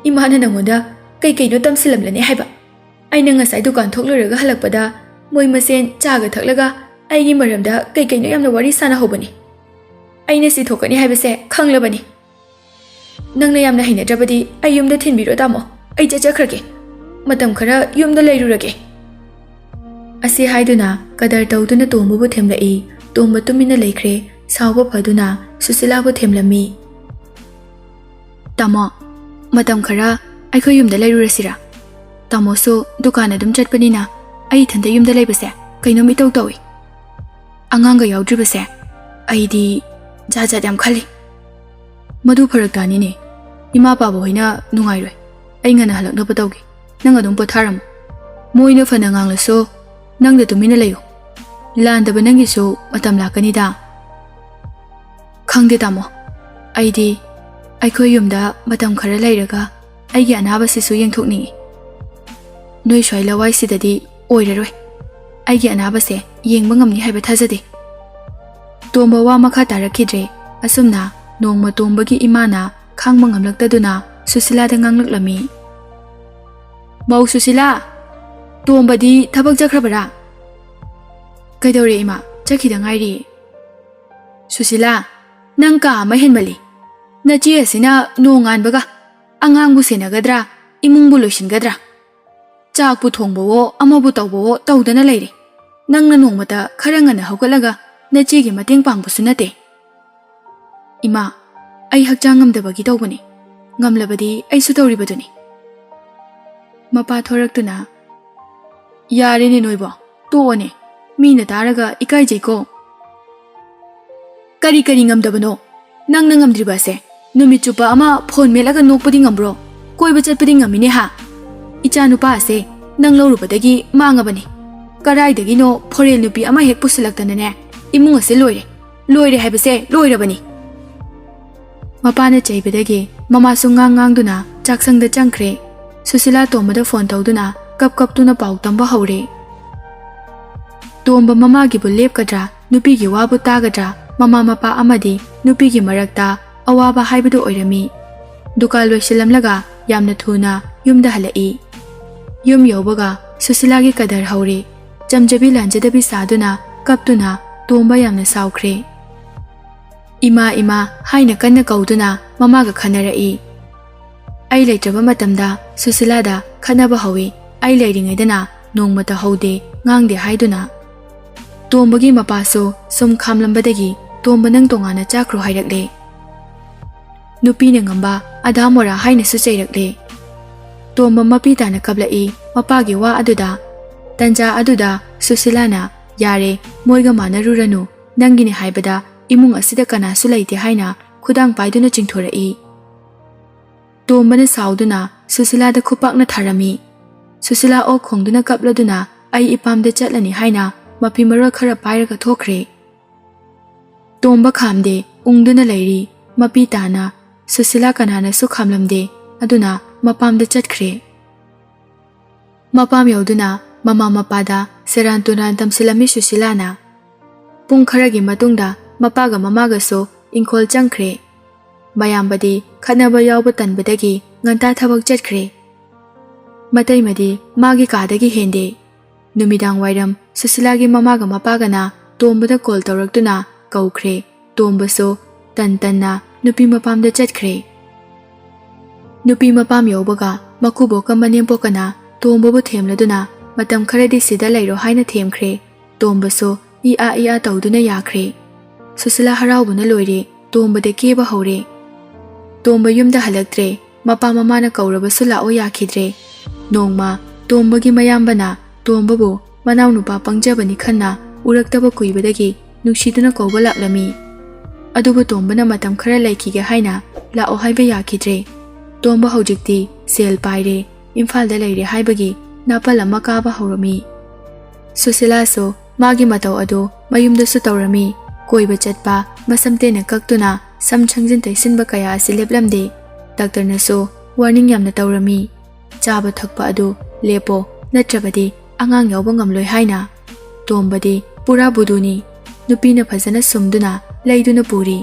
ꯏꯃꯥꯅ ꯅꯪꯉꯣꯟꯗ ꯀꯩ ꯀꯩꯅꯣ ꯇꯝꯁꯤꯜꯂꯝꯂꯅꯤ ꯍꯥꯏꯕ꯫ ꯑꯩꯅ ꯉꯁꯥꯏ ꯗꯨꯀꯥꯟ ꯊꯣꯛꯂꯨꯔꯒ ꯍꯜꯂꯛꯄꯗ ꯃꯣꯏ ꯃꯁꯦꯟ ꯆꯥꯒ ꯊꯛꯂꯒ ꯑꯩꯒꯤ ꯃꯔꯝꯗ ꯀꯩ ꯀꯩꯅꯣ ꯌꯥꯝꯅ ꯋꯥꯔꯤ ꯁꯥꯟꯅꯍꯧꯕꯅꯤ꯫ ꯑꯩꯅ ꯁꯤ ꯊꯣꯛꯀꯅꯤ ꯍꯥꯏꯕꯁꯦ ꯈꯪꯂꯕꯅꯤ꯫ ꯅꯪꯅ ꯌꯥꯝꯅ ꯍꯩꯅꯗ꯭ꯔꯕꯗꯤ ꯑꯩ ꯌꯨꯝꯗ ꯊꯤꯟꯕꯤꯔꯣ ꯇꯥꯃꯣ꯫ ꯑꯩ ꯆꯠꯆꯈ꯭ꯔꯒꯦ꯫ ꯃꯇꯝ ꯈꯔ ꯌꯨꯝꯗ ꯂꯩꯔꯨꯔꯒꯦ꯫" ꯑꯁꯤ ꯍꯥꯏꯗꯨꯅ ꯀꯗꯔ ꯇꯧꯗꯨꯅ ꯇꯣꯝꯕꯕꯨ ꯊꯦꯝꯂꯛꯏ꯫ ꯇꯣꯝꯕ ꯇꯨꯃꯤꯟꯅ ꯂꯩꯈ꯭ꯔꯦ꯫ ꯁꯥꯎꯕ ꯐꯗꯨꯅ ꯁꯨꯁꯤꯂꯥꯕꯨ ꯊꯦꯝꯂꯝꯃꯤ꯫ "ꯇꯥꯃꯣ, ꯃꯇꯝ ꯈꯔ ꯑꯩꯈꯣꯏ ꯌꯨꯝꯗ ꯂꯩꯔꯨꯔꯁꯤꯔꯥ? ꯇꯥꯃꯣꯁꯨ ꯗꯨꯀꯥꯟ ꯑꯗꯨꯝ ꯆꯠꯄꯅꯤꯅ ꯑꯩ ꯏꯊꯟꯇ ꯌꯨꯝꯗ ꯂꯩꯕꯁꯦ ꯀꯩꯅꯣꯝ ꯏꯇꯧ ꯇꯧꯏ꯫ ꯑꯉꯥꯡꯒ ꯌꯥꯎꯗ꯭ꯔꯤꯕꯁꯦ ꯑꯩꯗꯤ ꯖꯥꯠ ꯖꯥꯠ ꯌꯥꯝ ꯈꯜꯂꯤ꯫" "ꯃꯗꯨ ꯐꯔꯛ ꯇꯥꯅꯤꯅꯦ꯫ ꯏꯃꯥ ꯄꯥꯕ ꯍꯣꯏꯅ ꯅꯨꯡꯉꯥꯏꯔꯣꯏ꯫ ꯑꯩ ꯉꯟꯅ ꯍꯜꯂꯛꯅꯕ ꯇꯧꯒꯦ꯫ ꯅꯪ ꯑꯗꯨꯝ ꯄꯣꯊꯥꯔꯝꯃꯨ꯫ ꯃꯣꯏꯅ ꯐꯅ ꯉꯥꯡꯂꯁꯨ ꯅꯪꯗ ꯇꯨꯃꯤꯟꯅ ꯂꯩꯌꯨ꯫ ꯂꯥꯟꯗꯕ ꯅꯪꯒꯤꯁꯨ ꯃꯇꯝ ꯂꯥꯛꯀꯅꯤꯗ꯫" "ꯈꯪꯗꯦ ꯇꯥꯃꯣ, ꯑꯩꯗꯤ ꯑꯩꯈꯣꯏ ꯌꯨꯝꯗ ꯃꯇꯝ ꯈꯔ ꯂꯩꯔꯒ ꯑꯩꯒꯤ ꯑꯅꯥꯕꯁꯤꯁꯨ ꯌꯦꯡꯊꯣꯛꯅꯤꯡꯏ꯫ ꯅꯣꯏ ꯁ꯭ꯋꯥꯏ ꯂꯋꯥꯏꯁꯤꯗꯗꯤ ꯑꯣꯏꯔꯔꯣꯏ꯫ ꯑꯩꯒꯤ ꯑꯅꯥꯕꯁꯦ ꯌꯦꯡꯕ ꯉꯝꯅꯤ ꯍꯥꯏꯕ ꯊꯥꯖꯗꯦ꯫" ꯇꯣꯝꯕ ꯋꯥ ꯃꯈꯥ ꯇꯥꯔꯛꯈꯤꯗ꯭ꯔꯦ꯫ ꯑꯁꯨꯝꯅ ꯅꯣꯡꯃ ꯇꯣꯝꯕꯒꯤ ꯏꯃꯥꯅ ꯈꯥꯡꯕ ꯉꯝꯂꯛꯇꯗꯨꯅ ꯁꯨꯁꯤꯂꯥꯗ ꯉꯥꯡꯂꯛꯂꯝꯃꯤ꯫ "ꯃꯧ ꯁꯨꯁꯤꯂꯥ, ꯇꯣꯝꯕꯗꯤ ꯊꯕꯛ ꯆꯠꯈ꯭ꯔꯕꯔꯥ?" "ꯀꯩꯗꯧꯔꯦ ꯏꯃꯥ? ꯆꯠꯈꯤꯗ ꯉꯥꯏꯔꯤ꯫" "ꯁꯨꯁꯤꯂꯥ, ꯅꯪ ꯀꯥ ꯑꯃ ꯍꯦꯟꯃꯜꯂꯤ꯫ ꯅꯆꯦ ꯑꯁꯤꯅ ꯅꯣꯡ ꯉꯥꯟꯕꯒ ꯑꯉꯥꯡꯕꯨ ꯁꯦꯟꯅꯒꯗ꯭ꯔꯥ, ꯏꯃꯨꯡꯕꯨ ꯂꯣꯏꯁꯤꯟꯒꯗ꯭ꯔꯥ? ꯆꯥꯛꯄꯨ ꯊꯣꯡꯕꯋꯣ, ꯑꯃꯕꯨ ꯇꯧꯕꯋꯣ ꯇꯧꯗꯅ ꯂꯩꯔꯦ꯫ ꯅꯪꯅ ꯅꯣꯡꯃꯇ ꯈꯔ ꯉꯟꯅ ꯍꯧꯒꯠꯂꯒ ꯅꯆꯦꯒꯤ ꯃꯇꯦꯡ ꯄꯥꯡꯕꯁꯨ ꯅꯠꯇꯦ꯫" "ꯏꯃꯥ, ꯑꯩ ꯍꯛꯆꯥꯡ ꯉꯝꯗꯕꯒꯤ ꯇꯧꯕꯅꯤ꯫ ꯉꯝꯂꯕꯗꯤ ꯑꯩꯁꯨ ꯇꯧꯔꯤꯕꯗꯨꯅꯤ꯫" ꯃꯄꯥ ꯊꯣꯔꯛꯇꯨꯅ, "ꯌꯥꯔꯦꯅꯦ ꯅꯣꯏꯕꯣ, ꯇꯣꯛꯑꯣꯅꯦ, ꯃꯤꯅ ꯇꯥꯔꯒ ꯏꯀꯥꯏꯖꯩꯀꯣ"꯫ "ꯀꯔꯤ ꯀꯔꯤ ꯉꯝꯗꯕꯅꯣ? ꯅꯪꯅ ꯉꯝꯗ꯭ꯔꯤꯕ ꯑꯁꯦ? ꯅꯨꯃꯤꯠ ꯆꯨꯞꯄ ꯑꯃ ꯐꯣꯟ ꯃꯦꯠꯂꯒ ꯅꯣꯛꯄꯗꯤ ꯉꯝꯕ꯭ꯔꯣ? ꯀꯣꯏꯕ ꯆꯠꯄꯗꯤ ꯉꯝꯃꯤꯅꯦ ꯍꯥ? ꯏꯆꯥ ꯅꯨꯄꯥ ꯑꯁꯦ ꯅꯪ ꯂꯧꯔꯨꯕꯗꯒꯤ ꯃꯥꯡꯉꯕꯅꯦ꯫ ꯀꯗꯥꯏꯗꯒꯤꯅꯣ ꯐꯣꯔꯦꯟ ꯅꯨꯄꯤ ꯑꯃ ꯍꯦꯛ ꯄꯨꯁꯤꯜꯂꯛꯇꯅꯅꯦ, ꯏꯃꯨꯡ ꯑꯁꯦ ꯂꯣꯏꯔꯦ꯫ ꯂꯣꯏꯔꯦ ꯍꯥꯏꯕꯁꯦ ꯂꯣꯏꯔꯕꯅꯤ"꯫ ꯃꯄꯥꯅ ꯆꯩꯕꯗꯒꯤ ꯃꯃꯥꯁꯨ ꯉꯥꯡ ꯉꯥꯡꯗꯨꯅ ꯆꯥꯛꯁꯪꯗ ꯆꯪꯈ꯭ꯔꯦ꯫ ꯁꯨꯁꯤꯂꯥ ꯇꯣꯝꯕꯗ ꯐꯣꯟ ꯇꯧꯗꯨꯅ ꯀꯞ ꯀꯞꯇꯨꯅ ꯄꯥꯎ ꯇꯝꯕ ꯍꯧꯔꯦ꯫ ꯇꯣꯝꯕ ꯃꯃꯥꯒꯤꯕꯨ ꯂꯦꯞꯀꯗ꯭ꯔꯥ, ꯅꯨꯄꯤꯒꯤ ꯋꯥꯕꯨ ꯇꯥꯒꯗ꯭ꯔꯥ, ꯃꯃꯥ ꯃꯄꯥ ꯑꯃꯗꯤ ꯅꯨꯄꯤꯒꯤ ꯃꯔꯛꯇ ꯑꯋꯥꯕ ꯍꯥꯏꯕꯗꯨ ꯑꯣꯏꯔꯝꯃꯤ꯫ ꯗꯨꯀꯥꯟ ꯂꯣꯏꯁꯤꯜꯂꯝꯂꯒ ꯌꯥꯝꯅ ꯊꯨꯅ ꯌꯨꯝꯗ ꯍꯜꯂꯛꯏ꯫ ꯌꯨꯝ ꯌꯧꯕꯒ ꯁꯨꯁꯤꯂꯥꯒꯤ ꯀꯗꯔ ꯍꯧꯔꯦ꯫ ꯆꯝꯖꯕꯤ ꯂꯥꯟꯖꯗꯕꯤ ꯁꯥꯗꯨꯅ ꯀꯞꯇꯨꯅ ꯇꯣꯝꯕ ꯌꯥꯝꯅ ꯁꯥꯎꯈ꯭ꯔꯦ꯫ "ꯏꯃꯥ, ꯏꯃꯥ" ꯍꯥꯏꯅ ꯀꯟꯅ ꯀꯧꯗꯨꯅ ꯃꯃꯥꯒ ꯈꯟꯅꯔꯛꯏ꯫ ꯑꯩ ꯂꯩꯇ꯭ꯔꯕ ꯃꯇꯝꯗ ꯁꯨꯁꯤꯂꯥꯗ ꯈꯠꯅꯕ ꯍꯧꯏ꯫ ꯑꯩ ꯂꯩꯔꯤꯉꯩꯗꯅ ꯅꯣꯡꯃꯇ ꯍꯧꯗꯦ, ꯉꯥꯡꯗꯦ ꯍꯥꯏꯗꯨꯅ꯫ ꯇꯣꯝꯕꯒꯤ ꯃꯄꯥꯁꯨ ꯁꯨꯝ ꯈꯥꯝꯂꯝꯕꯗꯒꯤ "ꯇꯣꯝꯕ, ꯅꯪ ꯇꯣꯉꯥꯟꯅ ꯆꯥꯈ꯭ꯔꯣ" ꯍꯥꯏꯔꯛꯂꯦ꯫ ꯅꯨꯄꯤꯅ ꯉꯝꯕ ꯑꯙꯥ ꯃꯣꯔꯥ ꯍꯥꯏꯅꯁꯨ ꯆꯩꯔꯛꯂꯦ꯫ ꯇꯣꯝꯕ ꯃꯄꯤ ꯇꯥꯅ ꯀꯞꯂꯛꯏ ꯃꯄꯥꯒꯤ ꯋꯥ ꯑꯗꯨꯗ꯫ ꯇꯟꯖꯥ ꯑꯗꯨꯗ ꯁꯨꯁꯤꯂꯥꯅ, "ꯌꯥꯔꯦ, ꯃꯣꯏꯒ ꯃꯥꯟꯅꯔꯨꯔꯅꯨ, ꯅꯪꯒꯤꯅꯦ ꯍꯥꯏꯕꯗ ꯏꯃꯨꯡ ꯑꯁꯤꯗ ꯀꯅꯥꯁꯨ ꯂꯩꯇꯦ" ꯍꯥꯏꯅ ꯈꯨꯗꯥꯡ ꯄꯥꯏꯗꯨꯅ ꯆꯤꯡꯊꯣꯔꯛꯏ꯫ ꯇꯣꯝꯕꯅ ꯁꯥꯎꯗꯨꯅ ꯁꯨꯁꯤꯂꯥꯗ ꯈꯨꯄꯥꯛꯅ ꯊꯥꯔꯝꯃꯤ꯫ ꯁꯨꯁꯤꯂꯥ ꯑꯣꯛ ꯈꯣꯡꯗꯨꯅ ꯀꯞꯂꯗꯨꯅ "ꯑꯩ ꯏꯄꯥꯝꯗ ꯆꯠꯂꯅꯤ" ꯍꯥꯏꯅ ꯃꯐꯤ ꯃꯔꯣꯜ ꯈꯔ ꯄꯥꯏꯔꯒ ꯊꯣꯛꯈ꯭ꯔꯦ꯫ ꯇꯣꯝꯕ ꯈꯥꯝꯗꯦ, ꯎꯪꯗꯨꯅ ꯂꯩꯔꯤ꯫ ꯃꯄꯤ ꯇꯥꯅ ꯁꯨꯁꯤꯂꯥ ꯀꯅꯥꯅꯁꯨ ꯈꯥꯝꯂꯝꯗꯦ, ꯑꯗꯨꯅ ꯃꯄꯥꯝꯗ ꯆꯠꯈ꯭ꯔꯦ꯫ ꯃꯄꯥꯝ ꯌꯧꯗꯨꯅ ꯃꯃꯥ ꯃꯄꯥꯗ ꯁꯦꯔꯥꯟ ꯇꯨꯔꯥꯟ ꯇꯝꯁꯤꯜꯂꯝꯃꯤ ꯁꯨꯁꯤꯂꯥꯅ꯫ ꯄꯨꯡ ꯈꯔꯒꯤ ꯃꯇꯨꯡꯗ ꯃꯄꯥꯒ ꯃꯃꯥꯒꯁꯨ ꯏꯪꯈꯣꯜ ꯆꯪꯈ꯭ꯔꯦ꯫ ꯃꯌꯥꯝꯕꯗꯤ ꯈꯠꯅꯕ ꯌꯥꯎꯕ ꯇꯟꯕꯗꯒꯤ ꯉꯟꯇꯥ ꯊꯕꯛ ꯆꯠꯈ꯭ꯔꯦ꯫ ꯃꯇꯩꯃꯗꯤ ꯃꯥꯒꯤ ꯀꯥꯗꯒꯤ ꯍꯦꯟꯗꯦ꯫ ꯅꯨꯃꯤꯗꯥꯡ ꯋꯥꯏꯔꯝ ꯁꯨꯁꯤꯂꯥꯒꯤ ꯃꯃꯥꯒ ꯃꯄꯥꯒꯅ ꯇꯣꯝꯕꯗ ꯀꯣꯜ ꯇꯧꯔꯛꯇꯨꯅ ꯀꯧꯈ꯭ꯔꯦ꯫ ꯇꯣꯝꯕꯁꯨ ꯇꯟ ꯇꯟꯅ ꯅꯨꯄꯤ ꯃꯄꯥꯝꯗ ꯆꯠꯈ꯭ꯔꯦ꯫ ꯅꯨꯄꯤ ꯃꯄꯥꯝ ꯌꯧꯕꯒ ꯃꯀꯨꯕꯣꯛꯀ ꯃꯅꯦꯝꯄꯣꯛꯀꯅ ꯇꯣꯝꯕꯕꯨ ꯊꯦꯝꯂꯗꯨꯅ "ꯃꯇꯝ ꯈꯔꯗꯤ ꯁꯤꯗ ꯂꯩꯔꯣ" ꯍꯥꯏꯅ ꯊꯦꯝꯈ꯭ꯔꯦ꯫ ꯇꯣꯝꯕꯁꯨ ꯏ ꯑꯥ ꯏ ꯑꯥ ꯇꯧꯗꯨꯅ ꯌꯥꯈ꯭ꯔꯦ꯫ ꯁꯨꯁꯤꯂꯥ ꯍꯔꯥꯎꯕꯅ ꯂꯣꯏꯔꯦ꯫ ꯇꯣꯝꯕꯗ ꯀꯦꯕ ꯍꯧꯔꯦ꯫ ꯇꯣꯝꯕ ꯌꯨꯝꯗ ꯍꯜꯂꯛꯇ꯭ꯔꯦ꯫ ꯃꯄꯥ ꯃꯃꯥꯅ ꯀꯧꯔꯕꯁꯨ ꯂꯥꯛꯑꯣ ꯌꯥꯈꯤꯗ꯭ꯔꯦ꯫ ꯅꯣꯡꯃ ꯇꯣꯝꯕꯒꯤ ꯃꯌꯥꯝꯕꯅ ꯇꯣꯝꯕꯕꯨ ꯃꯅꯥꯎꯅꯨꯄꯥ ꯄꯪꯖꯕꯅꯤ ꯈꯟꯅ ꯎꯔꯛꯇꯕ ꯀꯨꯏꯕꯗꯒꯤ ꯅꯨꯡꯁꯤꯗꯨꯅ ꯀꯧꯕ ꯂꯥꯛꯂꯝꯃꯤ꯫ ꯑꯗꯨꯕꯨ ꯇꯣꯝꯕꯅ ꯃꯇꯝ ꯈꯔ ꯂꯩꯈꯤꯒꯦ ꯍꯥꯏꯅ ꯂꯥꯛꯑꯣ ꯍꯥꯏꯕ ꯌꯥꯈꯤꯗ꯭ꯔꯦ꯫ ꯇꯣꯝꯕ ꯍꯧꯖꯤꯛꯇꯤ ꯁꯦꯜ ꯄꯥꯏꯔꯦ, ꯏꯝꯐꯥꯜꯗ ꯂꯩꯔꯦ ꯍꯥꯏꯕꯒꯤ ꯅꯥꯄꯜ ꯑꯃ ꯀꯥꯕ ꯍꯧꯔꯝꯃꯤ꯫ ꯁꯨꯁꯤꯂꯥꯁꯨ ꯃꯥꯒꯤ ꯃꯇꯧ ꯑꯗꯨ ꯃꯌꯨꯝꯗꯁꯨ ꯇꯧꯔꯝꯃꯤ꯫ ꯀꯣꯏꯕ ꯆꯠꯄ, ꯃꯁꯝ ꯇꯦꯟꯅ ꯀꯛꯇꯨꯅ ꯁꯝ ꯁꯪꯖꯤꯟ ꯇꯩꯁꯤꯟꯕ ꯀꯌꯥ ꯑꯁꯤ ꯂꯦꯞꯂꯝꯗꯦ꯫ ꯗꯥꯛꯇꯔꯅꯁꯨ ꯋꯥꯔꯅꯤꯡ ꯌꯥꯝꯅ ꯇꯧꯔꯝꯃꯤ꯫ "ꯆꯥꯕ ꯊꯛꯄ ꯑꯗꯨ ꯂꯦꯞꯄꯣ, ꯅꯠꯇ꯭ꯔꯕꯗꯤ ꯑꯉꯥꯡ ꯌꯥꯎꯕ ꯉꯝꯂꯣꯏ" ꯍꯥꯏꯅ꯫ ꯇꯣꯝꯕꯗꯤ ꯄꯨꯔꯥ ꯕꯨꯗꯨꯅꯤ꯫ ꯅꯨꯄꯤꯅ ꯐꯖꯅ ꯁꯨꯝꯗꯨꯅ ꯂꯩꯗꯨꯅ ꯄꯨꯔꯤ꯫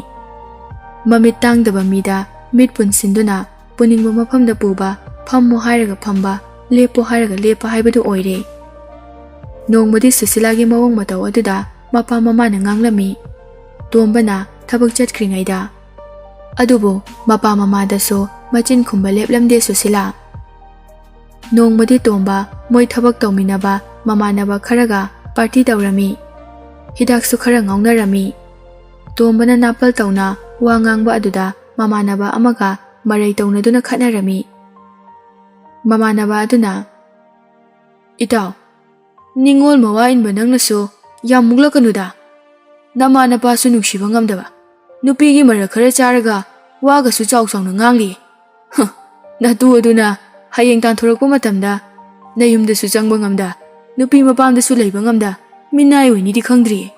ꯃꯃꯤꯠ ꯇꯥꯡꯗꯕ ꯃꯤꯗ ꯃꯤꯠ ꯄꯨꯟꯁꯤꯟꯗꯨꯅ ꯄꯨꯅꯤꯡꯕ ꯃꯐꯝꯗ ꯄꯨꯕ, ꯐꯝꯃꯣ ꯍꯥꯏꯔꯒ ꯐꯝꯕ, ꯂꯦꯞꯄꯣ ꯍꯥꯏꯔꯒ ꯂꯦꯞꯄ ꯍꯥꯏꯕꯗꯨ ꯑꯣꯏꯔꯦ꯫ ꯅꯣꯡꯃꯗꯤ ꯁꯨꯁꯤꯂꯥꯒꯤ ꯃꯑꯣꯡ ꯃꯇꯧ ꯑꯗꯨꯗ ꯃꯄꯥ ꯃꯃꯥꯅ ꯉꯥꯡꯂꯝꯃꯤ꯫ ꯇꯣꯝꯕꯅ ꯊꯕꯛ ꯆꯠꯈ꯭ꯔꯤꯉꯩꯗ꯫ ꯑꯗꯨꯕꯨ ꯃꯄꯥ ꯃꯃꯥꯗꯁꯨ ꯃꯆꯤꯟ ꯈꯨꯝꯕ ꯂꯦꯞꯂꯝꯗꯦ ꯁꯨꯁꯤꯂꯥ꯫ ꯅꯣꯡꯃꯗꯤ ꯇꯣꯝꯕ ꯃꯣꯏ ꯊꯕꯛ ꯇꯧꯃꯤꯟꯅꯕ ꯃꯃꯥꯟꯅꯕ ꯈꯔꯒ ꯄꯥꯔꯇꯤ ꯇꯧꯔꯝꯃꯤ꯫ ꯍꯤꯗꯥꯛꯁꯨ ꯈꯔ ꯉꯥꯎꯅꯔꯝꯃꯤ꯫ ꯇꯣꯝꯕꯅ ꯅꯥꯄꯜ ꯇꯧꯅ ꯋꯥ ꯉꯥꯡꯕ ꯑꯗꯨꯗ ꯃꯃꯥꯟꯅꯕ ꯑꯃꯒ ꯃꯔꯩ ꯇꯧꯅꯗꯨꯅ ꯈꯠꯅꯔꯝꯃꯤ꯫ ꯃꯃꯥꯟꯅꯕ ꯑꯗꯨꯅ, "ꯏꯇꯥꯎ, ꯅꯤꯡꯉꯣꯜ ꯃꯋꯥ ꯏꯟꯕ ꯅꯪꯅꯁꯨ ꯌꯥꯝ ꯃꯨꯛꯂꯛꯀꯅꯨꯗ꯫ ꯅꯃꯥ ꯅꯄꯥꯁꯨ ꯅꯨꯡꯁꯤꯕ ꯉꯝꯗꯕ, ꯅꯨꯄꯤꯒꯤ ꯃꯔꯛ ꯈꯔ ꯆꯥꯔꯒ ꯋꯥꯒꯁꯨ ꯆꯥꯎ ꯆꯥꯎꯅ ꯉꯥꯡꯂꯤ꯫ ꯍ, ꯅꯇꯨ ꯑꯗꯨꯅ ꯍꯌꯦꯡ ꯇꯥꯟꯊꯣꯔꯛꯄ ꯃꯇꯝꯗ ꯅꯌꯨꯝꯗꯁꯨ ꯆꯪꯕ ꯉꯝꯗ, ꯅꯨꯄꯤ ꯃꯄꯥꯝꯗꯁꯨ ꯂꯩꯕ ꯉꯝꯗ, ꯃꯤꯅꯥꯏ ꯑꯣꯏꯅꯤꯗꯤ ꯈꯪꯗ꯭ꯔꯤ"꯫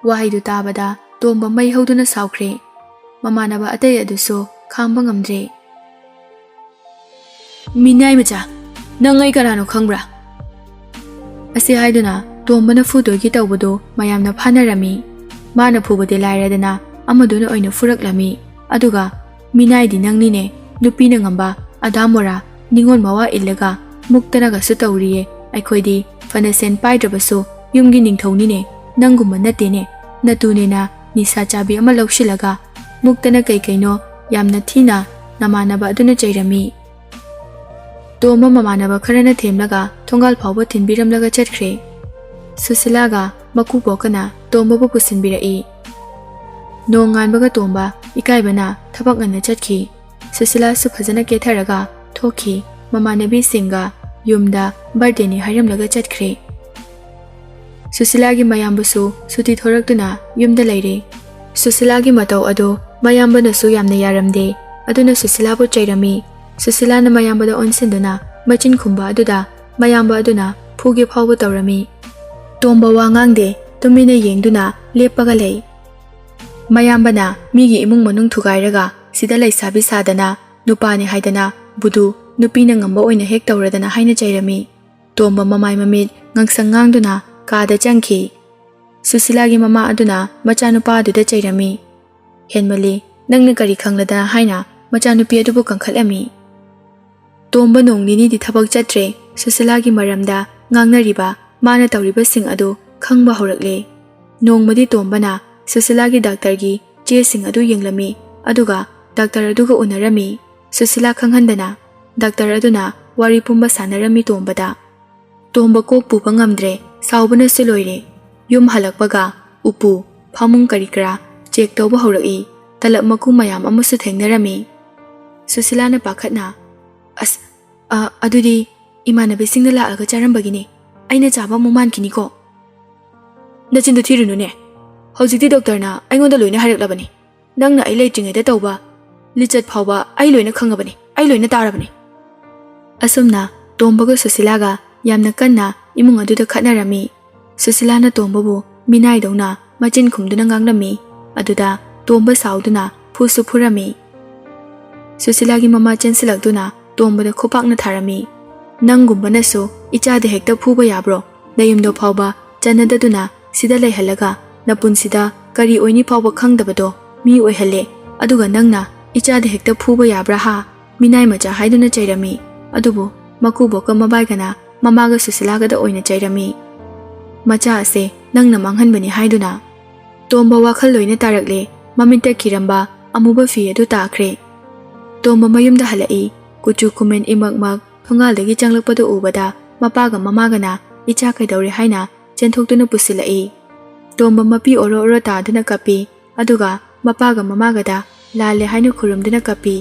ꯋꯥꯍꯩꯗꯨ ꯇꯥꯕꯗ ꯇꯣꯝꯕ ꯃꯩ ꯍꯧꯗꯨꯅ ꯁꯥꯎꯈ꯭ꯔꯦ꯫ ꯃꯃꯥꯟꯅꯕ ꯑꯇꯩ ꯑꯗꯨꯁꯨ ꯈꯥꯡꯕ ꯉꯝꯗ꯭ꯔꯦ꯫ "ꯃꯤꯅꯥꯏ ꯃꯆꯥ, ꯅꯪ ꯑꯩ ꯀꯅꯥꯅꯣ ꯈꯪꯕ꯭ꯔꯥ?" ꯑꯁꯤ ꯍꯥꯏꯗꯨꯅ ꯇꯣꯝꯕꯅ ꯐꯨꯗꯣꯏꯒꯤ ꯇꯧꯕꯗꯨ ꯃꯌꯥꯝꯅ ꯐꯥꯅꯔꯝꯃꯤ꯫ ꯃꯥꯅ ꯐꯨꯕꯗꯤ ꯂꯥꯏꯔꯗꯅ ꯑꯃꯗꯨꯅ ꯑꯣꯏꯅ ꯐꯨꯔꯛꯂꯝꯃꯤ꯫ ꯑꯗꯨꯒ, "ꯃꯤꯅꯥꯏꯗꯤ ꯅꯪꯅꯤꯅꯦ, ꯅꯨꯄꯤꯅ ꯉꯝꯕ ꯑꯗꯥ ꯃꯣꯔꯥ, ꯅꯤꯉꯣꯜ ꯃꯋꯥ ꯏꯜꯂꯒ ꯃꯨꯛꯇꯅꯒꯁꯨ ꯇꯧꯔꯤꯌꯦ꯫ ꯑꯩꯈꯣꯏꯗꯤ ꯐꯅ ꯁꯦꯟ ꯄꯥꯏꯗ꯭ꯔꯕꯁꯨ ꯌꯨꯝꯒꯤ ꯅꯤꯡꯊꯧꯅꯤꯅꯦ, ꯅꯪꯒꯨꯝꯕ ꯅꯠꯇꯦꯅꯦ꯫ ꯅꯇꯨꯅꯦꯅ ꯅꯤꯁꯥ ꯆꯥꯕꯤ ꯑꯃ ꯂꯧꯁꯤꯜꯂꯒ ꯃꯨꯛꯇꯅ ꯀꯩ ꯀꯩꯅꯣ ꯌꯥꯝꯅ ꯊꯤꯅ ꯅꯃꯥꯟꯅꯕ ꯑꯗꯨꯅ ꯆꯩꯔꯝꯃꯤ"꯫ ꯇꯣꯝꯕ ꯃꯃꯥꯟꯅꯕ ꯈꯔꯅ ꯊꯦꯝꯂꯒ ꯊꯣꯡꯒꯥꯜ ꯐꯥꯎꯕ ꯊꯤꯟꯕꯤꯔꯝꯂꯒ ꯆꯠꯈ꯭ꯔꯦ꯫ ꯁꯨꯁꯤꯂꯥꯒ ꯃꯀꯨꯕꯣꯛꯀꯅ ꯇꯣꯝꯕꯕꯨ ꯄꯨꯁꯤꯟꯕꯤꯔꯛꯏ꯫ ꯅꯣꯡꯉꯥꯟꯕꯒ ꯇꯣꯝꯕ ꯏꯀꯥꯏꯕꯅ ꯊꯕꯛ ꯉꯟꯅ ꯆꯠꯈꯤ꯫ ꯁꯨꯁꯤꯂꯥꯁꯨ ꯐꯖꯅ ꯀꯦꯊꯔꯒ ꯊꯣꯛꯈꯤ꯫ ꯃꯃꯥꯟꯅꯕꯤꯁꯤꯡꯒ ꯌꯨꯝꯗ ꯕꯥꯔꯗꯦꯅꯤ ꯍꯥꯏꯔꯝꯂꯒ ꯆꯠꯈ꯭ꯔꯦ꯫ ꯁꯨꯁꯤꯂꯥꯒꯤ ꯃꯌꯥꯝꯕꯁꯨ ꯁꯨꯇꯤ ꯊꯣꯔꯛꯇꯨꯅ ꯌꯨꯝꯗ ꯂꯩꯔꯦ꯫ ꯁꯨꯁꯤꯂꯥꯒꯤ ꯃꯇꯧ ꯑꯗꯨ ꯃꯌꯥꯝꯕꯅꯁꯨ ꯌꯥꯝꯅ ꯌꯥꯔꯝꯗꯦ꯫ ꯑꯗꯨꯅ ꯁꯨꯁꯤꯂꯥꯕꯨ ꯆꯩꯔꯝꯃꯤ꯫ ꯁꯨꯁꯤꯂꯥꯅ ꯃꯌꯥꯝꯕꯗ ꯑꯣꯟꯁꯤꯟꯗꯨꯅ ꯃꯆꯤꯟ ꯈꯨꯝꯕ ꯑꯗꯨꯗ ꯃꯌꯥꯝꯕ ꯑꯗꯨꯅ ꯐꯨꯒꯦ ꯐꯥꯎꯕ ꯇꯧꯔꯝꯃꯤ꯫ ꯇꯣꯝꯕ ꯋꯥ ꯉꯥꯡꯗꯦ, ꯇꯨꯃꯤꯟꯅ ꯌꯦꯡꯗꯨꯅ ꯂꯦꯞꯄꯒ ꯂꯩ꯫ ꯃꯌꯥꯝꯕꯅ ꯃꯤꯒꯤ ꯏꯃꯨꯡ ꯃꯅꯨꯡ ꯊꯨꯒꯥꯏꯔꯒ ꯁꯤꯗ ꯂꯩꯁꯥꯕꯤ ꯁꯥꯗꯅ, ꯅꯨꯄꯥꯅꯤ ꯍꯥꯏꯗꯅ ꯕꯨꯗꯨ ꯅꯨꯄꯤꯅ ꯉꯝꯕ ꯑꯣꯏꯅ ꯍꯦꯛ ꯇꯧꯔꯗꯅ ꯍꯥꯏꯅ ꯆꯩꯔꯝꯃꯤ꯫ ꯇꯣꯝꯕ ꯃꯃꯥꯏ ꯃꯃꯤꯠ ꯉꯥꯡꯁꯪ ꯉꯥꯡꯗꯨꯅ ꯀꯥꯗ ꯆꯪꯈꯤ꯫ ꯁꯨꯁꯤꯂꯥꯒꯤ ꯃꯃꯥ ꯑꯗꯨꯅ ꯃꯆꯥꯅꯨꯄꯥ ꯑꯗꯨꯗ ꯆꯩꯔꯝꯃꯤ꯫ "ꯍꯦꯟꯃꯜꯂꯤ, ꯅꯪꯅ ꯀꯔꯤ ꯈꯪꯂꯗꯅ?" ꯍꯥꯏꯅ ꯃꯆꯥꯅꯨꯄꯤ ꯑꯗꯨꯕꯨ ꯀꯟꯈꯠꯂꯝꯃꯤ꯫ ꯇꯣꯝꯕ ꯅꯣꯡ ꯅꯤꯅꯤꯗꯤ ꯊꯕꯛ ꯆꯠꯇ꯭ꯔꯦ꯫ ꯁꯨꯁꯤꯂꯥꯒꯤ ꯃꯔꯝꯗ ꯉꯥꯡꯅꯔꯤꯕ, ꯃꯥꯅ ꯇꯧꯔꯤꯕꯁꯤꯡ ꯑꯗꯨ ꯈꯪꯕ ꯍꯧꯔꯛꯂꯦ꯫ ꯅꯣꯡꯃꯗꯤ ꯇꯣꯝꯕꯅ ꯁꯨꯁꯤꯂꯥꯒꯤ ꯗꯥꯛꯇꯔꯒꯤ ꯆꯦꯁꯤꯡ ꯑꯗꯨ ꯌꯦꯡꯂꯝꯃꯤ, ꯑꯗꯨꯒ ꯗꯥꯛꯇꯔ ꯑꯗꯨꯒ ꯎꯅꯔꯝꯃꯤ꯫ ꯁꯨꯁꯤꯂꯥ ꯈꯪꯍꯟꯗꯅ ꯗꯥꯛꯇꯔ ꯑꯗꯨꯅ ꯋꯥꯔꯤ ꯄꯨꯝꯕ ꯁꯥꯟꯅꯔꯝꯃꯤ ꯇꯣꯝꯕꯗ꯫ ꯇꯣꯝꯕ ꯀꯣꯛ ꯄꯨꯕ ꯉꯝꯗ꯭ꯔꯦ, ꯁꯥꯎꯕꯅꯁꯨ ꯂꯣꯏꯔꯦ꯫ ꯌꯨꯝ ꯍꯜꯂꯛꯄꯒ ꯎꯄꯨ, ꯐꯃꯨꯡ ꯀꯔꯤ ꯀꯔꯥ ꯆꯦꯛ ꯇꯧꯕ ꯍꯧꯔꯛꯏ꯫ ꯇꯂꯞ ꯃꯀꯨ ꯃꯌꯥꯝ ꯑꯃꯁꯨ ꯊꯦꯡꯅꯔꯝꯃꯤ꯫ ꯁꯨꯁꯤꯂꯥꯅ ꯄꯥꯈꯠꯅ, "ꯑꯁ, ꯑ, ꯑꯗꯨꯗꯤ ꯏꯃꯥꯟꯅꯕꯤꯁꯤꯡꯅ ꯂꯥꯛꯑꯒ ꯆꯥꯔꯝꯕꯒꯤꯅꯦ꯫ ꯑꯩꯅ ꯆꯥꯕ ꯑꯃꯨꯛ ꯃꯥꯟꯈꯤꯅꯤꯀꯣ?" "ꯅꯆꯤꯟꯗꯨ ꯊꯤꯔꯨꯅꯨꯅꯦ꯫ ꯍꯧꯖꯤꯛꯇꯤ ꯗꯣꯛꯇꯔꯅ ꯑꯩꯉꯣꯟꯗ ꯂꯣꯏꯅ ꯍꯥꯏꯔꯛꯂꯕꯅꯤ꯫ ꯅꯪꯅ ꯑꯩ ꯂꯩꯇ꯭ꯔꯤꯉꯩꯗ ꯇꯧꯕ ꯂꯤꯆꯠ ꯐꯥꯎꯕ ꯑꯩ ꯂꯣꯏꯅ ꯈꯪꯉꯕꯅꯤ, ꯑꯩ ꯂꯣꯏꯅ ꯇꯥꯔꯕꯅꯤ꯫" ꯑꯁꯨꯝꯅ ꯇꯣꯝꯕꯒ ꯁꯨꯁꯤꯂꯥꯒ ꯌꯥꯝꯅ ꯀꯟꯅ ꯏꯃꯨꯡ ꯑꯗꯨꯗ ꯈꯠꯅꯔꯝꯃꯤ꯫ ꯁꯨꯁꯤꯂꯥꯅ ꯇꯣꯝꯕꯕꯨ ꯃꯤꯅꯥꯏꯗꯧꯅ ꯃꯆꯤꯟ ꯈꯨꯝꯗꯨꯅ ꯉꯥꯡꯂꯝꯃꯤ꯫ ꯑꯗꯨꯗ ꯇꯣꯝꯕ ꯁꯥꯎꯗꯨꯅ ꯐꯨꯁꯨ ꯐꯨꯔꯝꯃꯤ꯫ ꯁꯨꯁꯤꯂꯥꯒꯤ ꯃꯃꯥ ꯆꯦꯟꯁꯤꯜꯂꯛꯇꯨꯅ ꯇꯣꯝꯕꯗ ꯈꯨꯄꯥꯛꯅ ꯊꯥꯔꯝꯃꯤ꯫ "ꯅꯪꯒꯨꯝꯕꯅꯁꯨ ꯏꯆꯥꯗ ꯍꯦꯛꯇ ꯐꯨꯕ ꯌꯥꯕ꯭ꯔꯣ? ꯅꯌꯨꯝꯗꯣ ꯐꯥꯎꯕ ꯆꯟꯅꯗꯗꯨꯅ ꯁꯤꯗ ꯂꯩꯍꯜꯂꯒ ꯅꯄꯨꯟꯁꯤꯗ ꯀꯔꯤ ꯑꯣꯏꯅꯤ ꯐꯥꯎꯕ ꯈꯪꯗꯕꯗꯣ ꯃꯤ ꯑꯣꯏꯍꯜꯂꯦ꯫ ꯑꯗꯨꯒ ꯅꯪꯅ ꯏꯆꯥꯗ ꯍꯦꯛꯇ ꯐꯨꯕ ꯌꯥꯕ꯭ꯔꯥ ꯍꯥ?" ꯃꯤꯅꯥꯏ ꯃꯆꯥ ꯍꯥꯏꯗꯨꯅ ꯆꯩꯔꯝꯃꯤ꯫ ꯑꯗꯨꯕꯨ ꯃꯀꯨꯕꯣꯛꯀ ꯃꯕꯥꯏꯒꯅ ꯃꯃꯥꯒ ꯁꯨꯁꯤꯂꯥꯒꯗ ꯑꯣꯏꯅ ꯆꯩꯔꯝꯃꯤ꯫ "ꯃꯆꯥ ꯑꯁꯦ ꯅꯪꯅ ꯃꯥꯡꯍꯟꯕꯅꯤ ꯍꯥꯏꯗꯨꯅ?" ꯇꯣꯝꯕ ꯋꯥꯈꯜ ꯂꯣꯏꯅ ꯇꯥꯔꯛꯂꯦ꯫ ꯃꯃꯤꯠꯇ ꯀꯤꯔꯝꯕ ꯑꯃꯨꯕ ꯐꯤ ꯑꯗꯨ ꯇꯥꯈ꯭ꯔꯦ꯫ ꯇꯣꯝꯕ ꯃꯌꯨꯝꯗ ꯍꯜꯂꯛꯏ꯫ ꯀꯨꯆꯨ ꯀꯨꯃꯦꯟ ꯏꯃꯛꯃꯛ ꯊꯣꯡꯒꯥꯜꯗꯒꯤ ꯆꯪꯂꯛꯄꯗꯨ ꯎꯕꯗ ꯃꯄꯥꯒ ꯃꯃꯥꯒꯅ ꯏꯆꯥ ꯀꯩꯗꯧꯔꯦ ꯍꯥꯏꯅ ꯆꯦꯟꯊꯣꯛꯇꯨꯅ ꯄꯨꯁꯤꯜꯂꯛꯏ꯫ ꯇꯣꯝꯕ ꯃꯄꯤ ꯑꯣꯔꯣ ꯑꯣꯔꯣ ꯇꯥꯗꯨꯅ ꯀꯞꯄꯤ꯫ ꯑꯗꯨꯒ ꯃꯄꯥꯒ ꯃꯃꯥꯒꯗ ꯂꯥꯜꯂꯦ ꯍꯥꯏꯅ ꯈꯨꯔꯨꯝꯗꯨꯅ ꯀꯞꯄꯤ꯫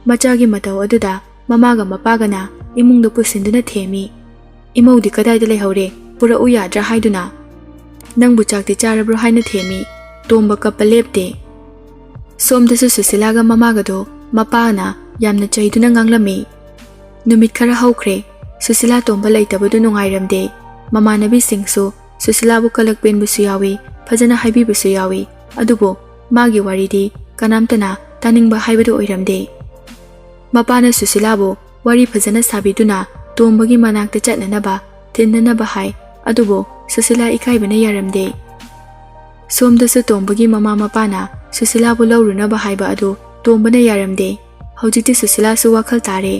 ꯃꯆꯥꯒꯤ ꯃꯇꯧ ꯑꯗꯨꯗ ꯃꯃꯥꯒ ꯃꯄꯥꯒꯅ ꯏꯃꯨꯡꯗ ꯄꯨꯁꯤꯟꯗꯨꯅ ꯊꯦꯝꯃꯤ꯫ "ꯏꯃꯧꯗꯤ ꯀꯗꯥꯏꯗ ꯂꯩꯍꯧꯔꯦ? ꯄꯨꯔꯛꯎ ꯌꯥꯗ꯭ꯔꯥ?" ꯍꯥꯏꯗꯨꯅ꯫ "ꯅꯪꯕꯨ ꯆꯥꯛꯇꯤ ꯆꯥꯔꯕ꯭ꯔꯣ?" ꯍꯥꯏꯅ ꯊꯦꯝꯃꯤ꯫ ꯇꯣꯝꯕ ꯀꯞꯄ ꯂꯦꯞꯇꯦ꯫ ꯁꯣꯝꯗꯁꯨ ꯁꯨꯁꯤꯂꯥꯒ ꯃꯃꯥꯒꯗꯣ ꯃꯄꯥꯅ ꯌꯥꯝꯅ ꯆꯩꯗꯨꯅ ꯉꯥꯡꯂꯝꯃꯤ꯫ ꯅꯨꯃꯤꯠ ꯈꯔ ꯍꯧꯈ꯭ꯔꯦ꯫ ꯁꯨꯁꯤꯂꯥ ꯇꯣꯝꯕ ꯂꯩꯇꯕꯗꯨ ꯅꯨꯡꯉꯥꯏꯔꯝꯗꯦ꯫ ꯃꯃꯥꯟꯅꯕꯤꯁꯤꯡꯁꯨ ꯁꯨꯁꯤꯂꯥꯕꯨ ꯀꯂꯛ ꯄꯦꯟꯕꯁꯨ ꯌꯥꯎꯏ, ꯐꯖꯅ ꯍꯥꯏꯕꯤꯕꯁꯨ ꯌꯥꯎꯏ꯫ ꯑꯗꯨꯕꯨ ꯃꯥꯒꯤ ꯋꯥꯔꯤꯗꯤ ꯀꯅꯥꯝꯇꯅ ꯇꯥꯅꯤꯡꯕ ꯍꯥꯏꯕꯗꯨ ꯑꯣꯏꯔꯝꯗꯦ꯫ ꯃꯄꯥꯅ ꯁꯨꯁꯤꯂꯥꯕꯨ ꯋꯥꯔꯤ ꯐꯖꯅ ꯁꯥꯕꯤꯗꯨꯅ ꯇꯣꯝꯕꯒꯤ ꯃꯅꯥꯛꯇ ꯆꯠꯅꯅꯕ, ꯊꯤꯟꯅꯅꯕ ꯍꯥꯏ꯫ ꯑꯗꯨꯕꯨ ꯁꯨꯁꯤꯂꯥ ꯏꯀꯥꯏꯕꯅ ꯌꯥꯔꯝꯗꯦ꯫ ꯁꯣꯝꯗꯁꯨ ꯇꯣꯝꯕꯒꯤ ꯃꯃꯥ ꯃꯄꯥꯅ ꯁꯨꯁꯤꯂꯥꯕꯨ ꯂꯧꯔꯨꯅꯕ ꯍꯥꯏꯕ ꯑꯗꯨ ꯇꯣꯝꯕꯅ ꯌꯥꯔꯝꯗꯦ꯫ ꯍꯧꯖꯤꯛꯇꯤ ꯁꯨꯁꯤꯂꯥꯁꯨ ꯋꯥꯈꯜ ꯇꯥꯔꯦ꯫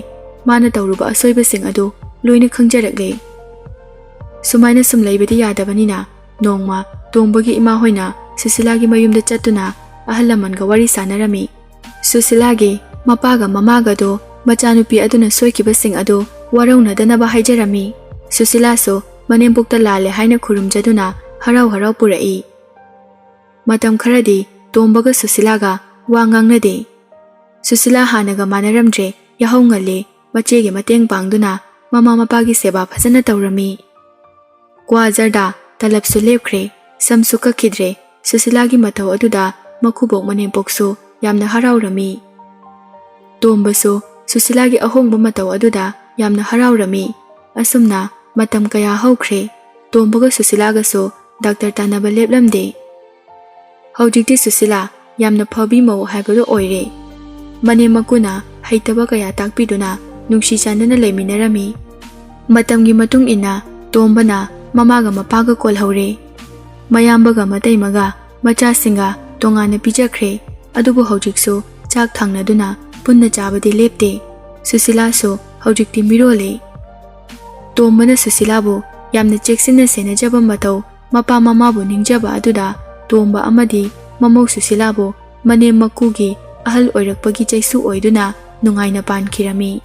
ꯃꯥꯅ ꯇꯧꯔꯨꯕ ꯑꯁꯣꯏꯕꯁꯤꯡ ꯑꯗꯨ ꯂꯣꯏꯅ ꯈꯪꯖꯔꯛꯂꯦ꯫ ꯁꯨꯃꯥꯏꯅ ꯁꯨꯝ ꯂꯩꯕꯗꯤ ꯌꯥꯗꯕꯅꯤꯅ, ꯅꯣꯡꯃ ꯇꯣꯝꯕꯒꯤ ꯏꯃꯥ ꯍꯣꯏꯅ ꯁꯨꯁꯤꯂꯥꯒꯤ ꯃꯌꯨꯝꯗ ꯆꯠꯇꯨꯅ ꯑꯍꯜ ꯂꯃꯟꯒ ꯋꯥꯔꯤ ꯁꯥꯟꯅꯔꯝꯃꯤ꯫ ꯁꯨꯁꯤꯂꯥꯒꯤ ꯃꯄꯥꯒ ꯃꯃꯥꯒꯗꯣ ꯃꯆꯥꯅꯨꯄꯤ ꯑꯗꯨꯅ ꯁꯣꯏꯈꯤꯕꯁꯤꯡ ꯑꯗꯨ ꯋꯥꯔꯧꯅꯗꯅꯕ ꯍꯥꯏꯖꯔꯝꯃꯤ꯫ ꯁꯨꯁꯤꯂꯥꯁꯨ ꯃꯅꯦꯝꯄꯣꯛꯇ ꯂꯥꯜꯂꯦ ꯍꯥꯏꯅ ꯈꯨꯔꯨꯝꯖꯗꯨꯅ ꯍꯔꯥꯎ ꯍꯔꯥꯎ ꯄꯨꯔꯛꯏ꯫ ꯃꯇꯝ ꯈꯔꯗꯤ ꯇꯣꯝꯕꯒ ꯁꯨꯁꯤꯂꯥꯒ ꯋꯥ ꯉꯥꯡꯅꯗꯦ꯫ ꯁꯨꯁꯤꯂꯥ ꯍꯥꯟꯅꯒ ꯃꯥꯟꯅꯔꯝꯗ꯭ꯔꯦ, ꯌꯥꯍꯧ ꯉꯜꯂꯦ, ꯃꯆꯦꯒꯤ ꯃꯇꯦꯡ ꯄꯥꯡꯗꯨꯅ ꯃꯃꯥ ꯃꯄꯥꯒꯤ ꯁꯦꯕꯥ ꯐꯖꯅ ꯇꯧꯔꯝꯃꯤ꯫ ꯀ꯭ꯋꯥ ꯖꯔꯗꯥ ꯇꯂꯞꯁꯨ ꯂꯦꯞꯈ꯭ꯔꯦ, ꯁꯝꯁꯨ ꯀꯛꯈꯤꯗ꯭ꯔꯦ꯫ ꯁꯨꯁꯤꯂꯥꯒꯤ ꯃꯇꯧ ꯑꯗꯨꯗ ꯃꯀꯨꯕꯣꯛ ꯃꯅꯦꯝꯄꯣꯛꯁꯨ ꯌꯥꯝꯅ ꯍꯔꯥꯎꯔꯝꯃꯤ꯫ ꯇꯣꯝꯕꯁꯨ ꯁꯨꯁꯤꯂꯥꯒꯤ ꯑꯍꯣꯡꯕ ꯃꯇꯧ ꯑꯗꯨꯗ ꯌꯥꯝꯅ ꯍꯔꯥꯎꯔꯝꯃꯤ꯫ ꯑꯁꯨꯝꯅ ꯃꯇꯝ ꯀꯌꯥ ꯍꯧꯈ꯭ꯔꯦ꯫ ꯇꯣꯝꯕꯒ ꯁꯨꯁꯤꯂꯥꯒꯁꯨ ꯗꯥꯛꯇꯔ ꯇꯥꯟꯅꯕ ꯂꯦꯞꯂꯝꯗꯦ꯫ ꯍꯧꯖꯤꯛꯇꯤ ꯁꯨꯁꯤꯂꯥ ꯌꯥꯝꯅ ꯐꯕꯤ ꯃꯧ ꯍꯥꯏꯕꯗꯨ ꯑꯣꯏꯔꯦ꯫ ꯃꯅꯦꯝ ꯃꯀꯨꯅ ꯍꯩꯇꯕ ꯀꯌꯥ ꯇꯥꯛꯄꯤꯗꯨꯅ ꯅꯨꯡꯁꯤ ꯆꯥꯟꯅꯅ ꯂꯩꯃꯤꯟꯅꯔꯝꯃꯤ꯫ ꯃꯇꯝꯒꯤ ꯃꯇꯨꯡ ꯏꯟꯅ ꯇꯣꯝꯕꯅ ꯃꯃꯥꯒ ꯃꯄꯥꯒ ꯀꯣꯜꯍꯧꯔꯦ꯫ ꯃꯌꯥꯝꯕꯒ ꯃꯇꯩꯃꯒ ꯃꯆꯥꯁꯤꯡꯒ ꯇꯣꯉꯥꯟꯅ ꯄꯤꯖꯈ꯭ꯔꯦ꯫ ꯑꯗꯨꯕꯨ ꯍꯧꯖꯤꯛꯁꯨ ꯆꯥꯛ ꯊꯥꯡꯅꯗꯨꯅ ꯄꯨꯟꯅ ꯆꯥꯕꯗꯤ ꯂꯦꯞꯇꯦ꯫ ꯁꯨꯁꯤꯂꯥꯁꯨ ꯍꯧꯖꯤꯛꯇꯤ ꯃꯤꯔꯣꯜꯂꯦ꯫ ꯇꯣꯝꯕꯅ ꯁꯨꯁꯤꯂꯥꯕꯨ ꯌꯥꯝꯅ ꯆꯦꯛꯁꯤꯟꯅ ꯁꯦꯟꯅꯖꯕ ꯃꯇꯧ, ꯃꯄꯥ ꯃꯃꯥꯕꯨ ꯅꯤꯡꯖꯕ ꯑꯗꯨꯗ ꯇꯣꯝꯕ ꯑꯃꯗꯤ ꯃꯃꯧ ꯁꯨꯁꯤꯂꯥꯕꯨ ꯃꯅꯦꯝ ꯃꯀꯨꯒꯤ ꯑꯍꯜ ꯑꯣꯏꯔꯛꯄꯒꯤ ꯆꯩꯁꯨ ꯑꯣꯏꯗꯨꯅ ꯅꯨꯡꯉꯥꯏꯅ ꯄꯥꯟꯈꯤꯔꯝꯃꯤ꯫